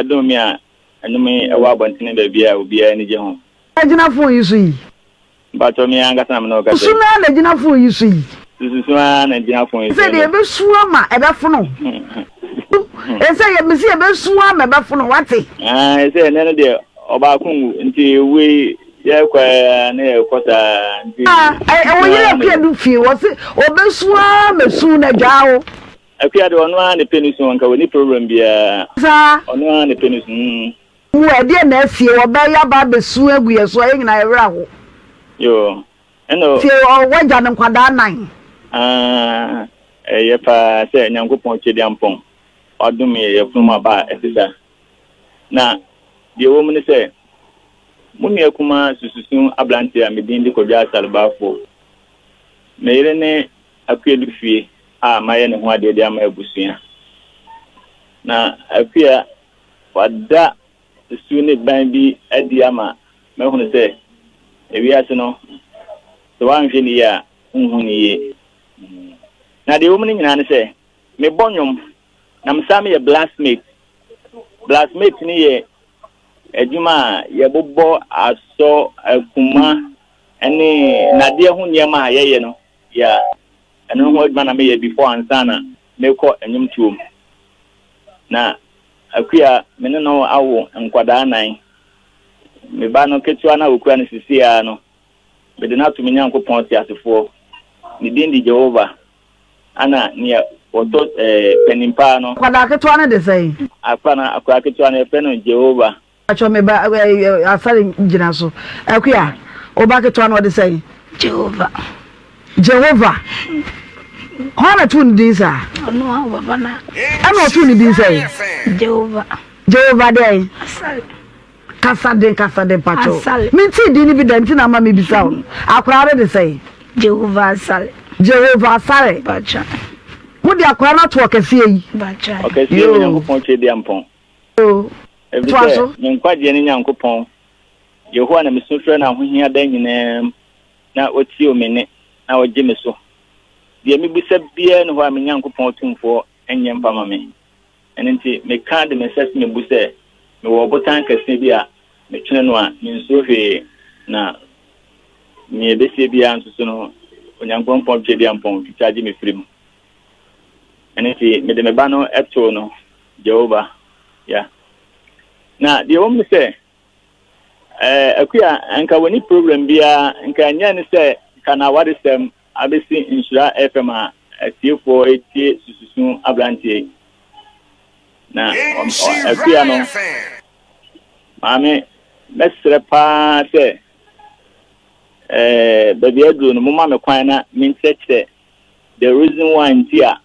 dom me a nnwom yi wɔ abɔntene baabi a obiara ani gye ho. Gyina phone yi so yi. Mpakyɛw me ankasa na me ne wo kasa yi. Susu no ara na gyina phone yi so yi. Susu ara na gyina phone yi so. Sɛ deɛ yɛbɛsu ama ɛbɛfono. Ɛsɛ yɛ mesi yɛbɛsu ama ɛbɛfono wate. Ɛsɛ ɛnɛ no deɛ ɔbaako nwu nti wei yɛkɔ ne yɛkɔ saa nti. Ɛwɔ yere akua du fie wɔ se ɔbɛsu ara mɛsu na gyaa wo. Akua deɛ ɔno ara na ɛpɛ ne su nka ɔni problem biara. Saa. Ɔno ara na ɛpɛ ne su. Mu a, ɛdeɛn na asie? Wɔbɛyɛ aba abɛsu agu yɛn so a, yɛn nyinaa yɛn werɛ aho. Yoo, ɛna o. Tie o, w'agya no nkwadaa nan. Aah, ɛyɛ paa sɛ Nyankopɔn Twedeampɔn wadom yɛn yafunu mu aba a ɛte saa. Na deɛ ɛwɔ mu ne sɛ, mo nua kumaa Sususu aberanteɛ a me din de Kwadwo Asare Baffour, me yere ne Akuadu fie a mayɛ ne ho adeɛ de ama abusua. Na Akua Wada su ne ban bi adi ama mahunu sɛ ewiase no, sɛ woanhwɛ no yie a, wonhu no yie. Na deɛ ɛwɔ mu no nyinaa ne sɛ, mebɔ nnwom, na mesan meyɛ blacksmith. Blacksmith no yɛ adwuma a yɛbobɔ asɔ, akuma ne nnadeɛ ho nneɛma a yɛyɛ no. Yeah, ɛno ho adwuma na meyɛ before ansa na mekɔ nnwomtoɔ mu. Na Akua, me ne no awo nkwadaa nnan. Me ba no ketewa no a okura no seesei ara no, mede no ato me Nyankopɔn teasefoɔ. Ne din de Jehovah. Ɛna nea ɔtɔ eh, panin paa no. Akwadaa ketewa no de sɛn? Akora no, akwadaa ketewa no, yɛfrɛ no Jehovah. Pakyɛ me ba eh, asare gyina so. Akua, wo ba ketewa no ɔde sɛn? Jehovah. Jehovah. Hwan na too ne din saa? Ɔno a papa na. Ɛna ɔtoo ne din sɛn? Jehovah. Jehovah dɛn? Asare. Kasa den kasa den pakyɛ. Asare. Mentee din no bi da nti na ama mebisa wo no. Akwaraa no de sɛn? Jehovah Asare. Jehovah Asare. Pakyɛ. Wode akwaraa no ato ɔkɛseɛ yi. Pakyɛ. Ɔkɛseɛ wɔ Nyankopɔn Tweaduampɔn. Yoo. Ɛfiri Toa sɛ so. me nkwagyeɛ ne Nyankopɔn, Yehowa na mesu frɛ no ahohia da nyinaa mu, na ɔtie me nne, na ɔgye me so. Deɛ mebisa biara nni hɔ a me Nyankopɔn Otumfoɔ nyɛ mfa ma me. Ɛno nti, meka de me nsa si me bo sɛ, mewɔ ɔbotan kɛseɛ bi a metwene no a mensuro hwee, na nea ɛbɛsie biara nso so no, Onyankopɔn Tweaduampɔn twitwa gye me firi mu. Ɛno nti, mede me ba no too no Jehovah. Yeah. Na deɛ ɛwɔ mu ne sɛ, Eh, Akua, nka wɔnni problem biara, nka ɛnyɛ ne sɛ nka n'awaresɛm abɛsi Nhyira FM a atiefoɔ retie sususu aberanteɛ yi. Na Akua no, maame, mɛsrɛ paa sɛ eh, baabi aduro no, momma me kwan na menkyerɛkyerɛ the reason why nti a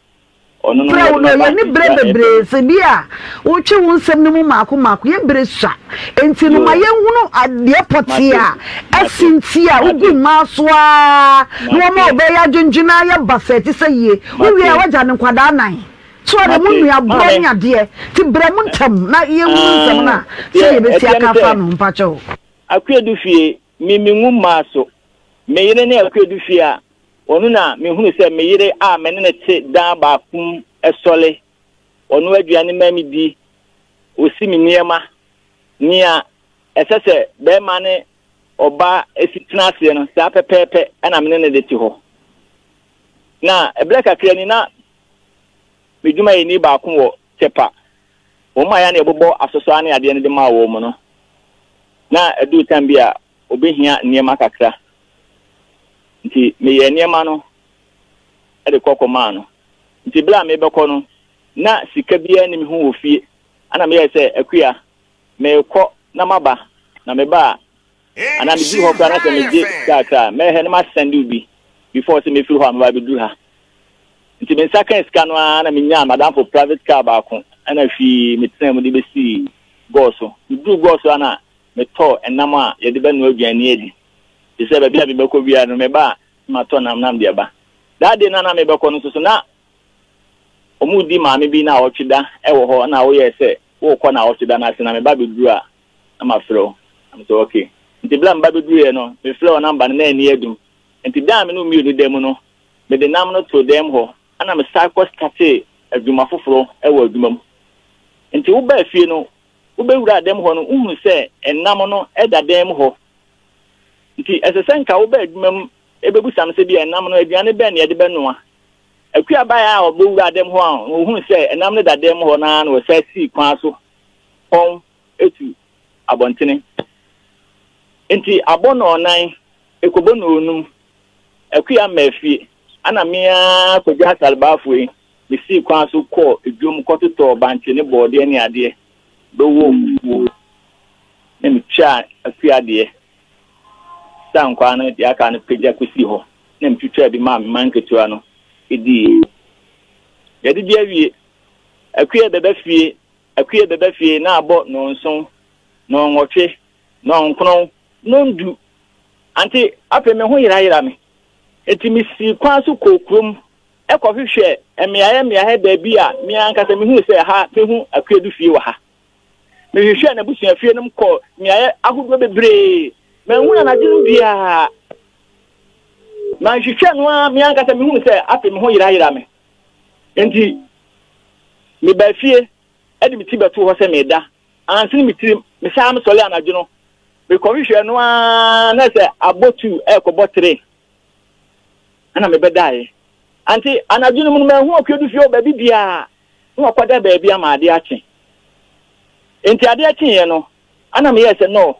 Ɔno no Brɛ wo wɔde no, no aba yɛnni berɛ nhyira bebree FM. sɛ bi a wotwe wo nsɛm no mu mmaako mmaako, yɛn berɛ sua. Enti no ma Yoo. yɛnhunu adeɛ pɔtee Mate, a mate, asi nti a wogu mate, mmaa so ara na wɔma mate, ɔbaa yi adwendwene ayɛ basaa ti sɛ yie. Wowie a mate, woagya no nkwadaa nnan. So ɔde mo mate. nua borɔ Maame, ne adeɛ. Nti brɛ mo ntɛm na yɛnhunu nsɛm no ah, a sɛ deɛ yɛbɛsi ɛteɛ aka ne afa sɛ, no mpakyɛw. Akuadu fie, me mengu mmaa so. Me yere ne Akuadu fie a, Ɔno na mehunu sɛ me yere a me ne no te dan baako mu sɔre, ɔnoa aduane ma midi, osi me nneɛma. Nea ɛsɛ sɛ barima ne ɔbaa si tena aseɛ no, saa pɛpɛɛpɛ na me ne no de te hɔ. Na ɛberɛ kakra ni na me dwumayɛni baako wɔ Tepa. Wɔn a yɛa na yɛbobɔ asosɔ ne adeɛ no de maa wɔn no, na ɛduu tam bi a obehia nneɛma kakra. Nti meyɛɛ nneɛma no de kɔ kɔmaa no. Nti bere a merebɛkɔ no, na sika biara nni me ho wɔ fie. Ɛnna meyɛe sɛ, Akua, merekɔ. na maba, na meba a, anaa meduru hɔ koraa na sɛ megye sika kakra a, mɛhwɛ na masɛnde wo bi before sɛ mɛfiri hɔ a mɛba abɛduru ha. Nti me nsa kaa sika no ara na menyaa m'adamfo private car baako ɛna hwii metenaa mu de bɛsii Gɔɔ so. Meduruu Gɔɔ so a na metɔɔ ɛnam a yɛde bɛnoa aduane adi. Te sɛ baabi a mebɛkɔ biara no meba a na matɔ nam na mede aba. That day no a na mebɛkɔ no nso so na wɔredi maame bi naawɔtwe da wɔ hɔ na woyɛɛ sɛ worekɔ naawɔtwe da no ase na meba bɛduru a na mafrɛ wo. Na mesɛ okay. Nti berɛ a meba bɛduruiɛ no mefrɛɛ wo number no na anni adum. Nti da a me ne wo mmienu da mu no mede nam no too dan mu hɔ ɛna mesan kɔ startee adwuma foforɔ wɔ adwuma mu. Nti wobaa fie no wobɛwuraa dan mu hɔ no wohunu sɛ nam no da dan mu hɔ. Nti ɛsɛ sɛ nka wobaa adwuma mu ɛbɛbusa me sɛ bi a nam no aduane bɛn na yɛde bɛnoa. Akua baeɛ a ɔbɛwuraa dan mu hɔ a ɔhunu sɛ nam no da dan mu hɔ no ara na ɔsan sii kwan so kɔn tu abɔntene. Nti abɔ nnɔnnan, ɛkɔbɔ nnɔnnum, Akua mmaa fie. Ɛna me ara Kwadwo Asare-Baffour yi, mesii kwan so kɔɔ dwam kɔtotɔɔ bankye ne bɔɔdeɛ ne adeɛ bɛwɔɔ fufuo na metwaa Akua deɛ saa nkwaa no deɛ aka no pagya kɔsii hɔ na metwitwaa bi maa me mma nketewa no diiɛ. Yɛadidi awie, Akua bɛba fie, Akua bɛba fie na abɔ nnɔnson, nnɔnwɔtwe, nnɔnkron, nnɔndu. Ante afei me ho yerayera me. Enti misii kwan so kɔɔ kurom kɔhwehwɛɛ mmeae mmeae baabi a me ankasa mihuu sɛ ha mehu Akuadu fie wɔ ha. Mehwehwɛɛ n'abusuafie nom kɔɔ mmeae ahodoɔ bebree. Manhu no anadwo no biara. Manhwehwɛ no ara me ankasa mihuu sɛ afei me ho yerayera me. Enti mebaa fie de me ti bɛtoo hɔ sɛ mereda. Ansene me tirim, mesan mesɔre anadwo no, mekɔhwehwɛɛ no ara na sɛ abɔ tu ɛrekɔbɔ tere ɛna mebɛdaeɛ. Ante anadwo no mu no manhu Ɔkweadu fie wɔ baabi biara na wakɔda baabi ama adeɛ akye. Enti adeɛ kyeeɛ no, ana meyɛɛ sɛ no,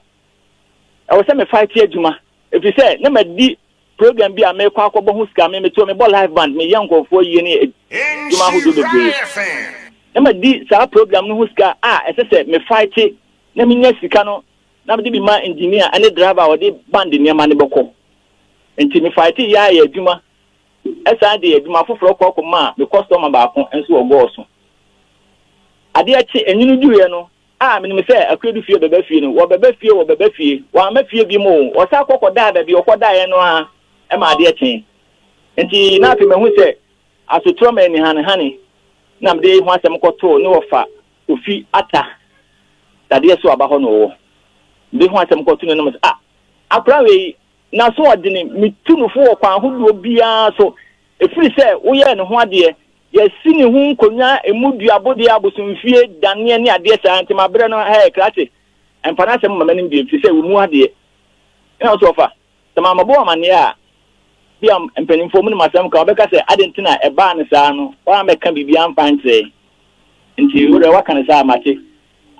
ɛwɔ sɛ me fight adwuma ɛfiri sɛ na madi Program bi a mekɔ akɔbɔ ho sika, me metoɔ, mebɔ live band, meyɛ nkurɔfoɔ yie ne adwuma ahodoɔ bebree. Na madi saa program no ho sika a ɛsɛ sɛ me fight na menya sika no na mede bi ma engineer ne driver a ɔde band nneɛma no bɛkɔ. Nti me fight yɛ ayɛ adwuma, ɛsan de adwuma foforɔ kɔ kɔmaa me customer baako nso wɔ Gɔɔso. Adeɛ kye, enwunu duruiɛ no, A menim sɛ Akuadu fie bɛba fie no, wɔbɛba fie, wɔbɛba fie. Wɔamma fie biom o, wɔsan kɔ kɔdaa baabi a wɔkɔdaeɛ no ara ma adeɛ kyee. Nti na afei mahu sɛ asotorɔ ma anihanehane na mede ho asɛm kɔtoo ne wɔfa Kofi Atta dadeɛ so aba hɔ na ɔwɔ. Mede ho asɛm kɔtoo n'anim sɛ, ah, akora wei, n'asoɔdene, metu no fo wɔ kwan ahodoɔ biara so, ɛfiri sɛ woyɛɛ ne ho adeɛ, Yɛasi ne ho nkonnwa, emu duabodeɛ, abosomfie, daneɛ ne adeɛ saa nti mabrɛ no hɛɛ krakye mfa n'asɛm mma m'anim bio ɛfiri sɛ ɔmmu adeɛ. Ɛna ɔse ɔfa, sɛ mammɔbɔ wo amaneɛ a, bia mpanimfoɔ monim asɛm ka, wɔbɛka sɛ adɛn nti na ɛbaa no saa no woammɛka biribi amfa ankyerɛ yɛn. Nti wo deɛ woaka no saa a mate.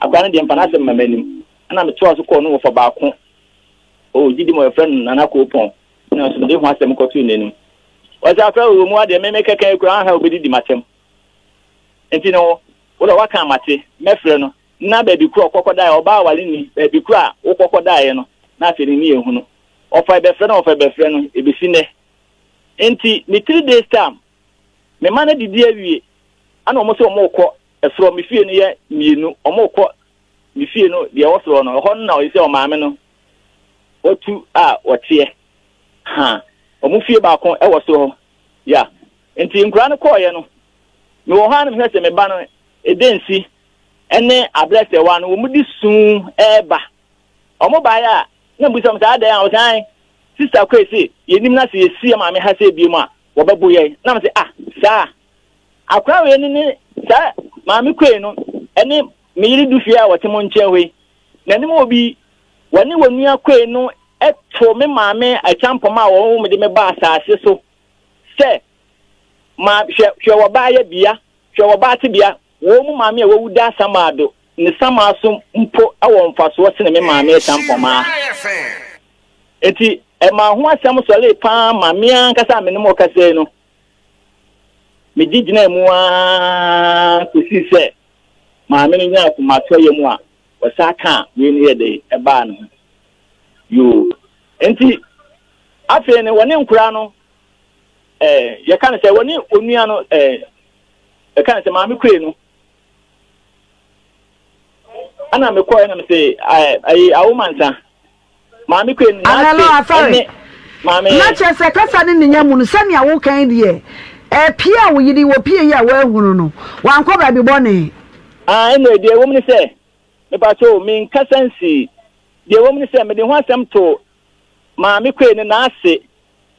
Akwadaa no deɛ mfa n'asɛm mma m'anim. Ɛna metoaa so kɔɔ ne wɔfa baako, oh gyidi mu wɔfrɛ no Nana Koopɔn. Nanso mede ho asɛm kɔtoo n'anim. Ɔse afei wɔ mu adeɛ me mekɛkɛ yi koraa anhwɛ a wobɛdidi m'atɛm. Nti no wo deɛ woaka a mate, mɛfrɛ no na baabi korɔ ɔkɔkɔdaeɛ, ɔbaa aware nni baabi korɔ a wokɔkɔdaeɛ no na afei ne ne yɛhunu. Ɔfa bɛfrɛ no ɔfa bɛfrɛ no ɛbɛsi nnɛ. Nti ne 3 days time me mma no adidi awie ana wɔn sɛ wɔn rekɔ ɛsorɔ, me fie no yɛ mmienu, wɔn rekɔ me fie no deɛ ɛwɔ soro no, ɛhɔ no na ɔyɛ sɛ ɔmaame no watu a ɔteɛ. Ha, wɔn fie baako wɔ soro hɔ. Ya, nti nkwadaa no kɔɔeɛ no, mewɔ hɔ a na mehwɛ sɛ me ba no, Edensi ne Abrɛsɛwa no, wɔn de su reba. Wɔn baeɛ a, na mbisa wɔn sɛ adɛn a, wɔsɛ ae, sista Koi se yɛnim na sɛ yɛsi yɛ maame ha sɛ ebiem a, wɔbɛbo yɛn. Na mesɛ ah, saa. Akwadaa wei ne ne saa maame Koi no ne Me yere du fie a ɔte mo nkyɛn hɔ yi, n'anim wɔ bi. Wɔne wɔn nua Quay no too me maame akyampɔm a wɔwoo me de me baa asase so sɛ, Ma, hwɛ, hwɛ wɔbaa yɛbea, hwɛ wɔbaa tebea, wɔn mu maame a wawu da asamado, ne samaa so mpo wɔ mfasoɔ sene me maame akyampɔm a. Enti ɛmaa ho asɛm sɔree paa ma me ankasa a me ne mo rekasa yi no, megye gyinaa mu ara kɔsii sɛ maame no nyaa akomatɔyam a Wɔsan kaa wei no yɛ dɛn ɛbaa ne ho. Yoo. Nti afei no wɔne nkoraa no ɛɛ yɛka no sɛ wɔne onua no ɛɛ yɛka no sɛ maame kue no ɛna mekɔɛ na mese ɛyi awomansa maame kue no n'ase ɛne maame. Na kyerɛ sɛ kasa ne ne nya mu no sɛnea wokan deɛ ɛpie a wo yere wɔ pie yi a woahunu no wankɔ baabi bɔne. Ah, ɛnna deɛ ɛwɔ mu ne sɛ mepakyɛ o menkasa nsii deɛ ɛwɔ mu ne sɛ mede ho asɛm to maame kue no n'ase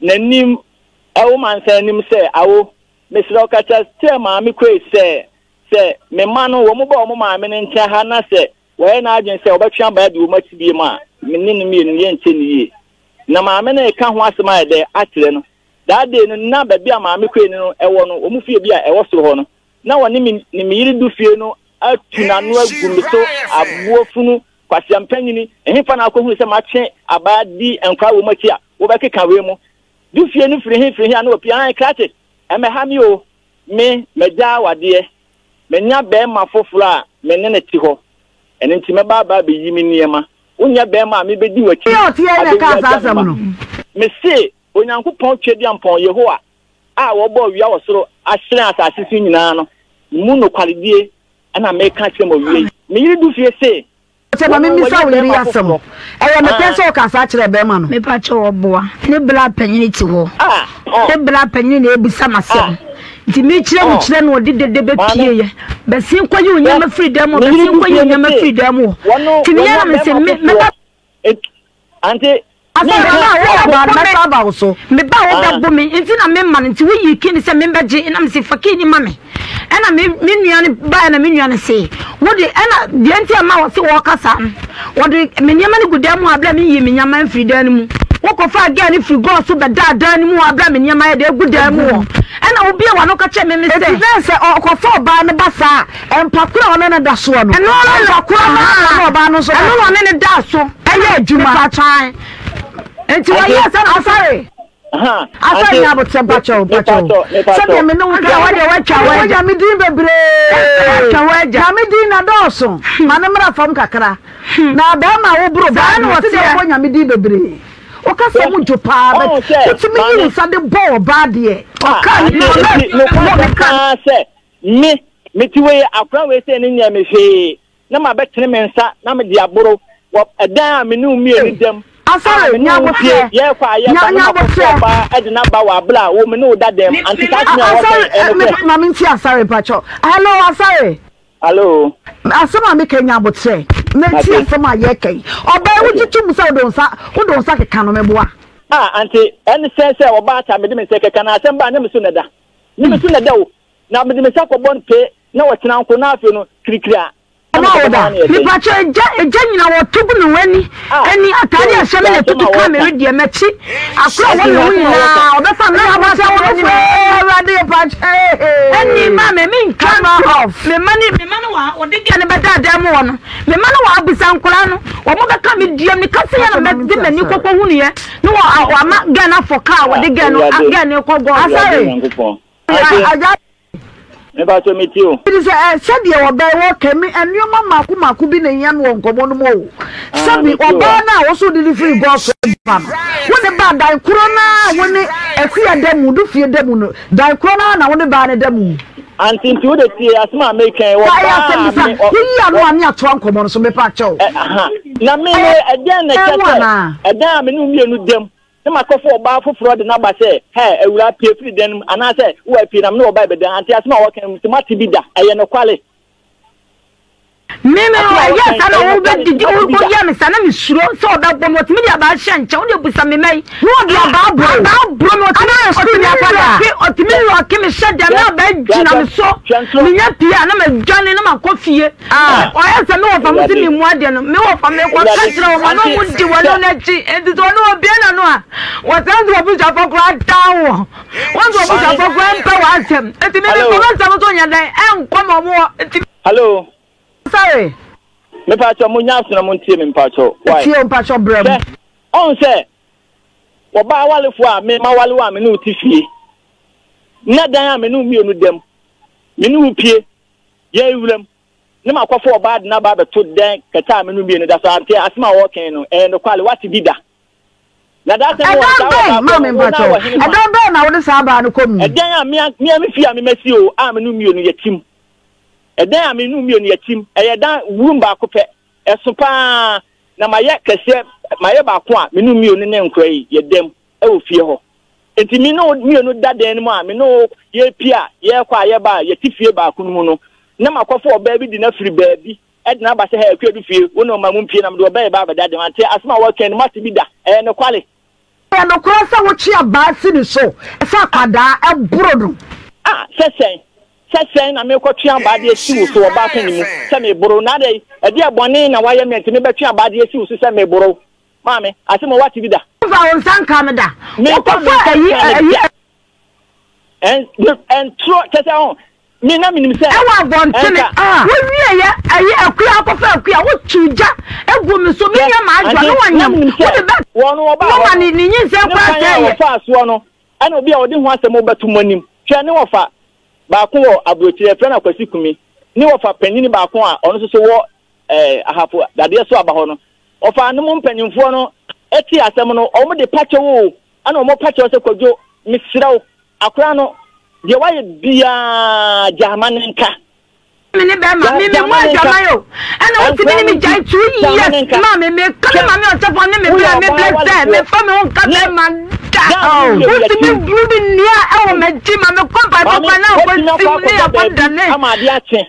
n'anim ɛwo mansa anim sɛ awo mesrɛ wo kasa kyerɛ maame kue sɛ Sɛ me mma no, wɔn ba wɔn maame no nkyɛn ha na sɛ wɔyɛ n'adwene sɛ wɔbɛtwe abaa adi wɔn akyi bio a, me ne no mmienu yɛnkyɛ no yie. Na maame no reka ho asɛm ayɛ dɛ akyerɛ no. That day no, na baabi a maame Quaye no wɔ no, wɔn fie bi a ɛwɔ soro hɔ no, na wɔne me ne me yere du fie no atu n'ano agu me so, aboɔ funu, kwasea mpanyini, ɛhefa na akɔhunu sɛ matwe abaa di nkwadaa wɔ mu akyi a wobɛkeka wei mu. Du fie no firi he firi he a na wapue, ae krakye, ɛmmɛha me o. Me, magyaa awadeɛ, manya barima foforɔ a me ne no te hɔ, ɛno nti mɛba aba abɛyi me nneɛma. Wonyɛ barima a mebɛdi w'akyi Woyɛ ɔteɛ na abɛwu ɛkaa saa agya me asɛm mma. no? Mese Onyankopɔn Tweaduampɔn Yehowa a ɔbɔɔ owia wɔ soro ahyerɛn asase so nyinaa no mu nokwaredie na mereka akyerɛ mo awia yi. Me yere du fie se, Kyɛ ma Wɔn, memmisa wɔyɛ wo yere yi barima asɛm. foforɔ. Ɛyɛ me pɛ Ah. sɛ woka saa kyerɛɛ barima no? Mepa kyɛw ɔboa. Ne bra panyini te hɔ. Ah, oh. Ne bra panyini na ebisa m'asɛm. Ah. Nti mekyerɛ mu Oh. kyerɛ no ɔde dede Maame. bɛpie yɛ. Bɛsen kɔyi wo Hwɛ, nneɛma firi dan mu hɔ, me yere bɛsen du kɔyi fie wo no nneɛma se, firi dan mu hɔ. wɔn, Nti meyɛ wɔnya na mese barima me foforɔ. mɛba Et, ante, Asɛ menka bɛma a woyɛ abo. ɔbaa no mɛsan aba wo so. Me ba a Ah. wobɛbo me nti na mema no nti woyii key no sɛ membɛgye na mese fa key no ma me ɛna me me nua no baeɛ na me nua no se wode ɛna deɛ nti a ma wɔse wɔka saa no wɔde me nneɛma no gu dan mu hɔ aberɛ a menyii me nneɛma mfiri dan no mu wokɔfaa girl no firi gɔɔ so bɛdaa dan no mu hɔ aberɛ a me nneɛma yɛ dɛ egu dan mu hɔ ɛna wobie w'ano ka kyerɛ me me sɛ Enti na sɛ ɔkɔfa ɔbaa no ba saa a, mpa koro a ɔne no da soɔ no, ɛno ara mpa koro no ara na ɔbaa no nso da ɛno so. na ɔne no daa so Ɛyɛ adwuma. Mepatwan. Nti wɔyɛɛ sɛ na Asare. Asare nya abotrɛ mpakyɛw mpakyɛw. Sɛdeɛ me ne wo ka wɔdeɛ wɔatwa wɔ wɔ agya. Nyame din bebree. Wɔatwa wɔ agya. Nyame din na dɔɔso. Ma no mmra fam kakra. Na bɛrima a woboro baa no wɔte deɛ wobɔ Nyame din bebree. Wokasa mu dwo paa but wotumi yi wo nsa de bɔ ɔbaa deɛ. Ɔka ne nokwasɛm paa sɛ me mete wei akora wei sɛ ne nyɛ me hwee na mabɛtene me nsa na mede aboro wɔ ɛdan a me ne wo mmienu da mu a Asare, me ne nya wo pie abotrɛ. yɛrekɔ a Nya yɛba na nya makɔfo abotrɛ. ɔbaa de no aba wɔ abere a wo me ne wo da dan mu ante saa asɛm a wɔka Asare, yi ɛyɛ eh, me nokorɛ? ma mentie Asare mpakyɛw. Hello, Asare. Hello. Asɛm a meka nya abotrɛ. Na tie Mate. asɛm a yɛka yi. Ɔbaa yi wogye Okay. tom sɛ wode wo nsa wode wo nsa keka no meboa. Ah, ante ɛne sɛn sɛ ɔbaa ta mede me nsa keka na asɛm baa ne me so na ɛda. Ne me so na ɛda o. Na mede me nsa kɔbɔ no pee na ɔkyena nko na afei no kirikiri a Ɛna wo da. Mepakyɛ egya egya nyina wɔto gu me ho ani ani ataade a ɛhyɛ me na ɛtutu ka me wedeɛ m'akyi akora a ɛwɔ me ho nyinaa ɔbɛfa me na abɔ sɛ wɔn nyinaa Awurade pakyɛ ɛni ma me me ntwa ntorɔ me ma ne me ma no wɔ ɔde gɛ ne bɛda adan mu hɔ no me ma no wɔ abisa nkora no wɔn bɛka me dua me kasa yɛ na mɛde m'ani kɔkɔ hunu yɛ ne wɔ ama gɛ no afɔ kaa wɔde gɛ no gɛ no kɔ gɔ Asare Agya Mepakyɛ me tie o. Ɛfiri sɛ ɛ, sɛdeɛ ɔbaa yi ɔka mi, nneɛma mmaako mmaako bi na ehia me wɔ nkɔmmɔ no mu o. Ah, Sɛbi me tie o. ɔbaa no a wo so wode no firi gɔɔ so ba no, wo ne baa dan korɔ no ara a wo ne Akua da mu, Dufie da mu no, dan korɔ no ara na wo ne baa no da mu. Ante nti wo de tie asɛm a meka yi, Fa ɛyɛ ɔbaa asɛm a bisa, me, ɔ, woyi ano ɔ, a ne atoa nkɔmmɔ no so, mepakyɛw. ɛ, aha. Na me no, Ɛyɛ ɛdɛn na ɛkyɛ mu sɛ anaa? ɛdan a me ne wo mmienu da mu, na makɔfa ɔbaa foforɔ de no aba sɛ, Hɛ, awuraa, pue firi dan no mu, anaasɛ, Wo apue na me ne ɔbaa rebɛda. Ante asɛm a wɔka yi, sɛ moate bi da? Ɛyɛ nokware. Me me Asɛm a ɛyɛ wɔka yi, saa na ɛyɛ nokware, sɛ wobɛdidi moate bi da? woyɛ me saa na mesuro sɛ ɔbɛbɔ me ɔtumi de abaa hyɛ nkyɛn wode busa me mma yi Na ɔde abaa boro wo. abaa boro me ɔtumi Anaa yɛ sukuu ɔtumi ni akwadaa. lɔke ɔtumi lɔke me hyɛ dɛm na Hwɛ, abaa hwɛ gyina me asɛm, so hwɛ ntorɔ. menya pie a na madwane na makɔ fie Ah. Ɔyɛ sɛ me wɔfa mo si Awurade. me mu adeɛ no me wɔfa me kɔ ka Awurade, kyerɛ wɔn na ante wɔn di wɔn sɛ no akyi nti sɛ ɔne obi na no a wɔsɛn sɛ wɔbusuafo koraa taa wɔ wɔn sɛ wɔbusuafo koraa mpɛ wɔn asɛm nti me me Hello. kɔ nsɛm nso nyɛ dɛn ɛnkɔ ma wɔn wɔ nti. Hello. Sorry. Mepakyɛ mo nya aso na mo ntie me mpakyɛ. Why? Tie o mpakyɛ brɛ mu. Hwɛ, ɔn sɛ wɔba awalefoɔ a me ma wale wo a me ne wo te fie. Na dan a me ne wo mmienu dam. Me ne wo pie. Yɛn wuram. Ne makɔfa ɔbaa de no aba abɛto dɛn kɛtɛ a me no mmienu da so. Ante asɛm a wɔreka yi no, ɛyɛ nokware, woate bi da? Na daa sɛ mewɔ Ɛdan saa bɛn, ɔbaa korɔ maame no, wo na mpakyɛw, wɔ hene fa? ɛdan bɛn na wode saa baa no kɔ mu? Ɛdan a me a me a me fie a me masi o, a me no mmienu yɛtim. Ɛdan a me no mmienu yɛtim, ɛyɛ dan room baako pɛ, ɛso paa, na mayɛ kɛseɛ, mayɛ baako a me no mmienu ne nkora yi yɛda mu wɔ fie hɔ. Enti me ne wo mmienu da dan no mu a, me ne wo yɛrepie a, yɛrekɔ a, yɛreba a, yɛte fie baako no mu no, na makɔfa ɔbaa bi de no afiri baabi de no aba sɛ, Hɛ, Akuadu fie, wo ne wo mma mompie na mede ɔbaa yi ba abɛda dan mu. Ante asɛm a wɔreka yi no, moate bi da? Ɛyɛ nokware. Ɛyɛ nokorɛ sɛ wotwe abaa si ne so sɛ akwadaa boro no? A, sɛ sɛn? Sɛ sɛn na merekɔtwe abaa de asi wo so wɔ ɔbaa panin mu sɛ mereboro wo? Na adɛn, ɛdeɛn bɔne na woayɛ me a enti mebɛtwe abaa de asi wo so sɛ mereboro wo? Maame, asɛm a woate bi da? Womfa wo nsa nkaa me da. Memfa me Wokɔfa nsa ayi nkaa me ayi. da. Ɛn, me, ɛntorɔ, kyɛ sɛ, ɔho, me na menim sɛ. Ɛwɔ abɔntene. Ɛnka. Wowieɛ ayi akua akɔfa akua, wotwii gya guu me so. Hwɛ, Menyɛ m'adwoa ante, na na wanyam. menim sɛ, Wode bɛ wɔn no wɔbaa no hɔ ma no, ne ne nyinsɛn ne koraa kwan a sɛeɛ. wɔfaa soɔ no, ɛna obi a ɔde ho asɛm rebɛto mo anim. Hwɛ, ne wɔfa baako wɔ aburokyire, yɛfrɛ no Akwasi Kumi, ne wɔfa panyini baako a ɔno nso so wɔ ɛɛ Ahafo dadeɛ so aba hɔ no, ɔfaa no mu mpanyinfoɔ no tee asɛm no, wɔn de pakyɛw o, ɛna wɔn pakyɛw sɛ Kwadwo, mesrɛ wo, akora no, deɛ wayɛ biara gyaa ma ne nka. Me ne bɛrima, me me mu adwaman o, ɛna wotumi ne me gyae 2 years ma me, me ka me maame ɔsɔfo ne me brɛ me brɛ sɛ me fa me ho nka bɛrima da, wotumi buru me nnua ɛwɔ m'akyi ma me kɔ mpaebɔ kwan na akɔ sim ne akɔ dane. Ama adeɛ akye.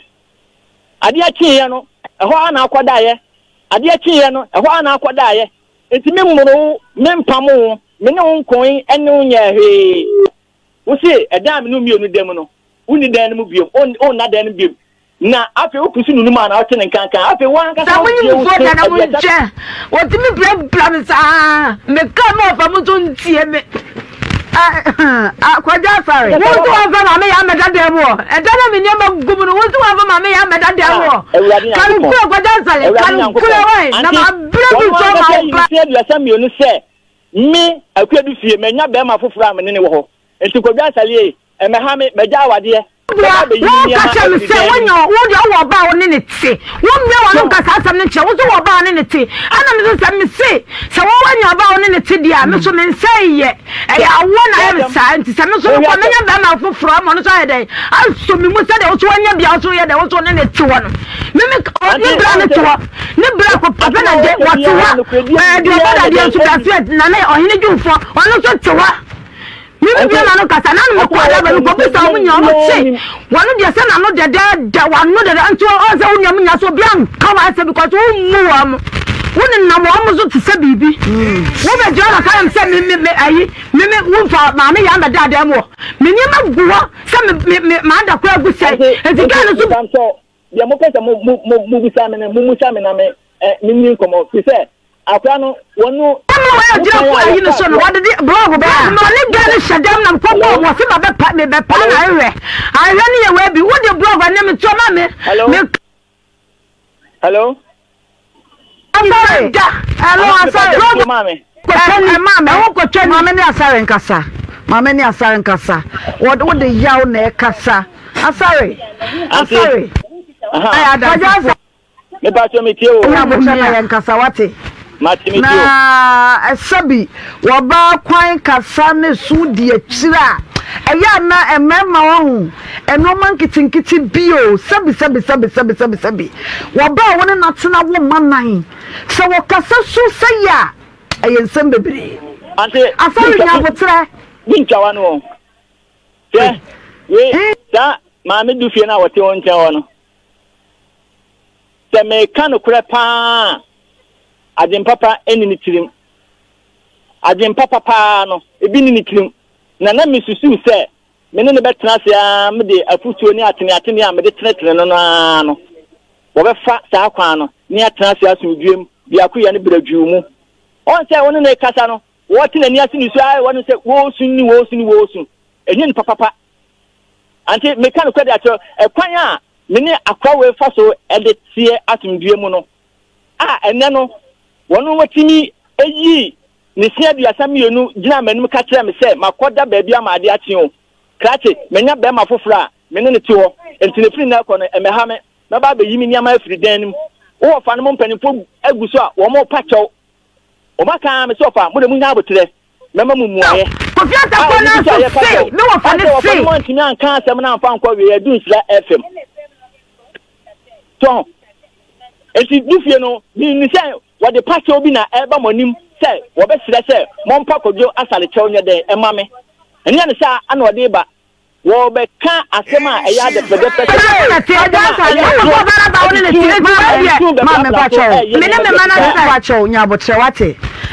Adeɛ kyeeɛ no, ɛhɔ ara na akɔdaeɛ. Adeɛ kyeeɛ no, ɛhɔ ara na akɔdaeɛ. Enti memmoro wo, mempamo wo, me ne wo nkoe ne wo nyɛɛ hwee. Wose, ɛdan a me ne wo mmienu da mu no, wonni dan no mu bio, wonna dan no mu bio. Na afei wopusu no num a na wote ne nkankan. Afei wo ankasa Sɛ monyi wobue me wo fuo se da na aduasa. monhwɛ, wɔtumi pirapira me saa, meka me ɔfa mo nso ntie me. Kwadwo Asare. Wo nso wamfa maame yɛ ammɛda dan mu hɔ. Ɛda na me nneɛma gu mu no, wo nso wamfa maame yɛ ammɛda dan mu hɔ. Awurade Nyankopɔn. Kankura Kwadwo Asare, Awurade kankura Nyankopɔn. wai, na Ante, mabrɛ bi wɔn nso ama ankasa wo ayi pa. ne se 32 sɛ, Me, Akuadu fie, manya barima foforɔ a me ne no wɔ hɔ. Enti Kwadwo Asare ei, ɛmmɛha me, magya awadeɛ. Boa, woka kyerɛ me sɛ woanya wo deɛ wowɔ ɔbaa a wo ne no te. Wommue w'ano nka saa asɛm no nkyerɛ wo nso wowɔ ɔbaa a wo ne no te. Ɛna me nso sɛ mese sɛ wo woanya ɔbaa a wo ne no te deɛ a, me nso me nsɛeɛ. Ɛyɛ awoɔ na ayɛ me saa nti sɛ me nso mekɔ a mɛnya barima foforɔ ama ɔno nso ayɛ dɛn asɔ me mu sɛdeɛ wo nso woanya bi a wo nso woyɛ dɛn wo nso wo ne no te hɔ no. Me me ne bra no te hɔ ne bra kɔ papa na de wɔte hɔ ɛɛ deɛ ɔbɔ dadeɛ nso daseɛ nana ɔhene dwumfoɔ ɔno nso te hɔ. Me me bia n'ano kasa n'ano me kɔ adaba me kɔ bisa wɔn nyinaa wɔn se wɔn deɛ sɛ n'ano dɛdɛɛdɛ wɔn ano dɛdɛ nti wɔn sɛ wɔn nua mu nyinaa so obi anka wɔn asɛ because wɔn mu wɔn wɔn nenam wɔn so te sɛ biribi wɔn bɛ gyina kaka yɛn sɛ me me me ayi me me wɔn fa maame yɛn abɛda adan mu hɔ me nneɛma gu hɔ sɛ me me me maa da kora gu sɛ nti gaa no so. Deɛ mopɛ sɛ mo mo mo mobisa me no mommisa me na me ɛ menni nkɔmmɔ firi sɛ akora no wɔn no. Ɛma wɔn a gyina fo ayi no so no wɔde de blɔg bɛɛ ma ne gya no hyɛ dɛm na mekɔ bɔɔ wɔ se ba bɛpa me bɛpa na ahwehwɛ ahwehwɛ no yɛ wɔ bi wode blɔg ɛne me toɔ ma me me. Hello. Asare da hello Asare blɔg Maame. kɔtwa ni ɛho kɔtwa ni. Maame ne Asare nkasa maame ne Asare nkasa wode yaw na ɛkasa Asare Asare. Ayɛ adansefo. Mepakyɛ metie o. Ɛyɛ abokyɛ na yɛn kasa wate. Mate metie o. Na sɛbi wɔbaa kwan kasa ne so di akyire a ɛyɛ a na mmarima wahu nneɛma nketenkete bi o sɛbi sɛbi sɛbi sɛbi sɛbi sɛbi wɔbaa wo ne no atena wo mma nan sɛ wɔkasa su sɛ yɛ a ɛyɛ nsɛm bebree. Ante. Asɔre nya aboterɛ. Bi ntwa wa no o. Hwɛ wei saa maame du fie no a wɔte wo nkyɛn hɔ no. Sɛ meka nokorɛ paa a, adwenpapa nni ne tirim. Adwenpapa paa no, ebi nni ne tirim. Na na mesusuw sɛ me ne no bɛtena ase ara mede afotuo ne ateneatene a mede tenetene no no ara no, wɔbɛfa saa kwan no ne atena ase asomdwoeɛ mu, biakoyɛ ne brɛdwoo mu. Ɔn sɛ wo ne no rekasa no, wɔte n'ani ase ne su ara wɔ no sɛ wɔresu ne wɔresu ne wɔresu. Ɛnyɛ nipa papa. Ante meka nokorɛ de akyerɛ ɛkwan a me ne akoa wei fa so de teɛ asomdwoeɛ mu no, a ɛnnɛ no wɔn wɔtumi yii ne se 32 gyinaa m'anim ka kyerɛɛ me sɛ makɔda baabi ama adeɛ akye o, krakye, manya barima foforɔ a me ne no te hɔ, enti na ɛfiri nnɛ rekɔ no ɛmmɛha me. Mɛba abɛyi me nneɛma afiri dan no mu. Wo wɔfa no mo mpanimfoɔ agu so a wɔrepa kyɛw. Wɔaka ara me sɛ ɔfa, mo deɛ monnya aboterɛ, mɛma mo mmuaeɛ. Kofi A Atakor wɔn no gu so a nso yɛpa se kyɛw. ne wɔfa A no sɛ wɔfa se. no mo antumi anka asɛm no amfa ankɔ awieeɛ adu nhyira FM. So ho? Enti du fie no, menim sɛ wɔde pa kyɛw bi na ɛreba mo anim sɛ wɔbɛsrɛ sɛ mompa Kwadwo Asare kyɛw nyɛ dɛn mma me. Ɛnyɛ ne saa na ɔde reba. Wɔrebɛka asɛm a ɛyɛ adɛfɛdɛfɛ sɛ asɛm a ɛyɛ atorɔ de tu nsu bɛbrabra so reyɛ nneɛma bi a ɛte saa. Mepakyɛw nya abotrɛ wate.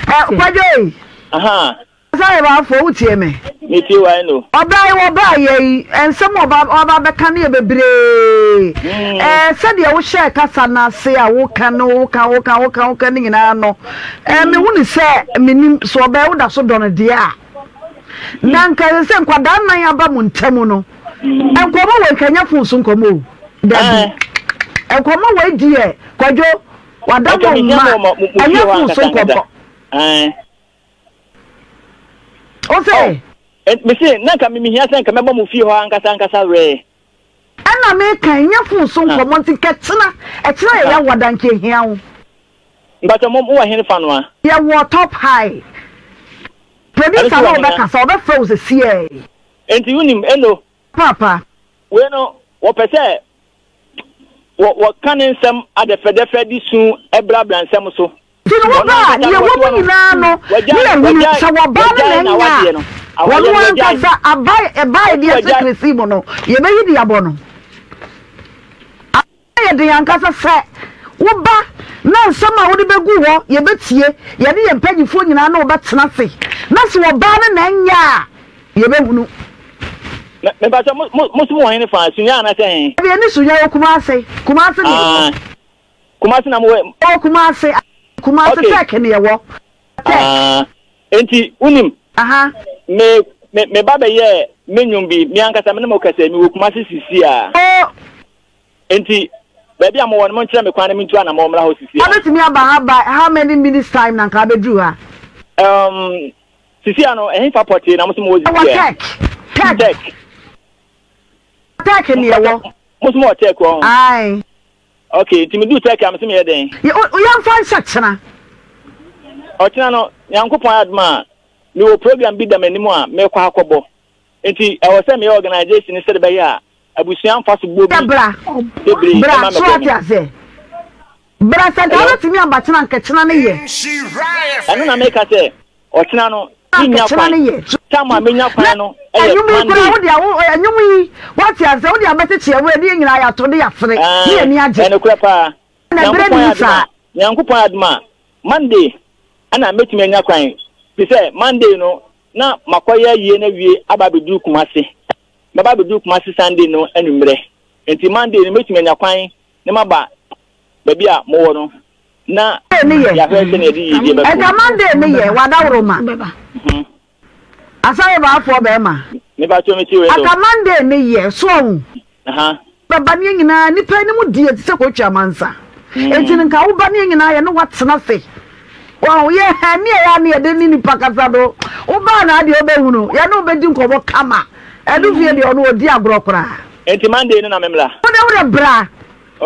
Kwadwo ei. Ahaa. Asare bafoɔ wotie me? Metie wo I know. Ɔbaa yi wɔbaa yɛ yi nsɛm a ɔba ɔba bɛka no yɛ bebree. Ɛɛ sɛdeɛ wohyɛɛ kasa no ase a woka no woka woka woka woka no nyinaa no ɛɛ mehu ne sɛ menim so ɔbaa yi woda so dɔ no deɛ a. Na nka ɛsɛ sɛ nkwadaa nan aba mo ntam no, nkɔmmɔ wei nka nyɛ fon so nkɔmmɔ o. Dabi. Nkɔmmɔ wei deɛ, Kwadwo, wada mo mma, ɛnyɛ fon so nkɔmmɔ. O sɛ? Mese, na nka mehia sɛ nka mɛba mo fie hɔ ankasa ankasa werɛ. Ɛna meka, ɛnyɛ fon so nkɔmmɔ nti nka kyena, ɛkyena yɛ yawada nka ehia wo. Mpakyɛ mo wɔ hen fa noa? Yɛ wɔ top high. Producer no ɔbɛkasa ɔbɛfrɛ wo sesiɛɛ. Enti wonim Eno? Paapa. Wei no wɔpɛ sɛ wɔ wɔka ne nsɛm adɛfɛdɛfɛ de su brabra nsɛm so. Nti no wo ba a deɛ ɛwɔ mu nyinaa no ne yɛhunu sɛ wɔbaa no na anya a wɔno ankasa abae ɛbae deɛ secrecy mu no yɛbɛyi de abɔ no. Ɛyɛ den ankasa sɛ woba na nsɛm a wode bɛgu hɔ yɛbɛtie, yɛne yɛn mpanimfoɔ nyinaa ne wo bɛtena ase, na sɛ ɔbaa no na ɛnyɛ a, yɛbɛhunu. Me mepakyɛ mo mo mo som wɔ hene fa Sunyani anaasɛ he? Dabi yɛne Sunyani yɛwɔ Kumase, Kumase ne yɛwɔ. Ah Kumase na mo wɔ. Yɛwɔ Kumase, Kumase Okay. Tech ne yɛwɔ, Tech. Ah enti wonim Aha. me me me ba bɛyɛɛ me nnwom bi me ankasa me ne mo kasa yi mewɔ Kumase sisi a. Oh. Enti, baabi a mowɔ no, monkyerɛ me kwan na mentu anammɔn mmra hɔ sisi ara. Wobɛtumi aba ha by how many minutes time na nka abɛduru ha? Um, sisi ano, ɛhefa pɔtee na mo so mowɔ Ɛwɔ sisi a? Tech. Tech. Tech. Tech ne ɛwɔ. Mo so mowɔ Tech wɔ ho? Aye. Okay, nti meduu Tech a, mo so meyɛ dɛn? Yɛmfa nhyɛ kyena. Ɔkyena no, Nyankopɔn adom a, mewɔ program bi da m'anim a mekɔ akɔbɔ. Nti, ɛwɔ sɛ meyɛ organization no sɛde bɛyɛ a abusua mfasobɔ bi Bra, bebree bra, ɛma so mɛbɔ ate me. aseɛ? Bra, sɛ nka Hello? wobɛtumi aba kyena anka kyena ne yɛ. Ɛno na meka sɛ ɔkyena no Anka mennya kyena kwan. ne yɛ. Tam a menya Na kwan no yɛ ɛnwom yi koraa Monday. wode a wo ɛnwom yi wate aseɛ wode abɛkyekye yɛn werɛ ne yɛn nyinaa yɛato ne yɛasere ne yɛn ani Ɛɛ, agye. ɛyɛ nokorɛ paa. Na ɛberɛ Nyankopɔn nni adom saa. a, Nyankopɔn adom a, Monday ɛna mɛtumi anya kwan. Firi sɛ Monday no na makɔyɛ ayie no awie aba abɛduru Kumasi. Mɛba abɛduru Kumasi Sunday no anwummerɛ. Nti Monday no mɛtumi anya kwan na maba baabi a mowɔ no na ne yɛ. yɛahwɛ sɛnea yɛde yiedie bɛto. Ɛnka Monday ne yɛ, wadaworoma. Asare baafoɔ bɛɛma. Mepakyɛw mete wei so. Anka Monday ne yɛ, so ɔho. Aha. Bɛba ne yɛn nyinaa nnipa anim di yɛn ti sɛ kotwa amansa. Enti no nka woba ne yɛn nyinaa yɛne wo atena ase. Wahu, yɛ hɛn ne ɛyɛ a ne yɛde ne nipa kasa do. Wobaa na adeɛ wobɛhunu, yɛne wo bɛdi nkɔmmɔ kama. Ɛno fie deɛ ɔno ɔdi agorɔ koraa. Enti Monday no na memmra? Wode wode bra.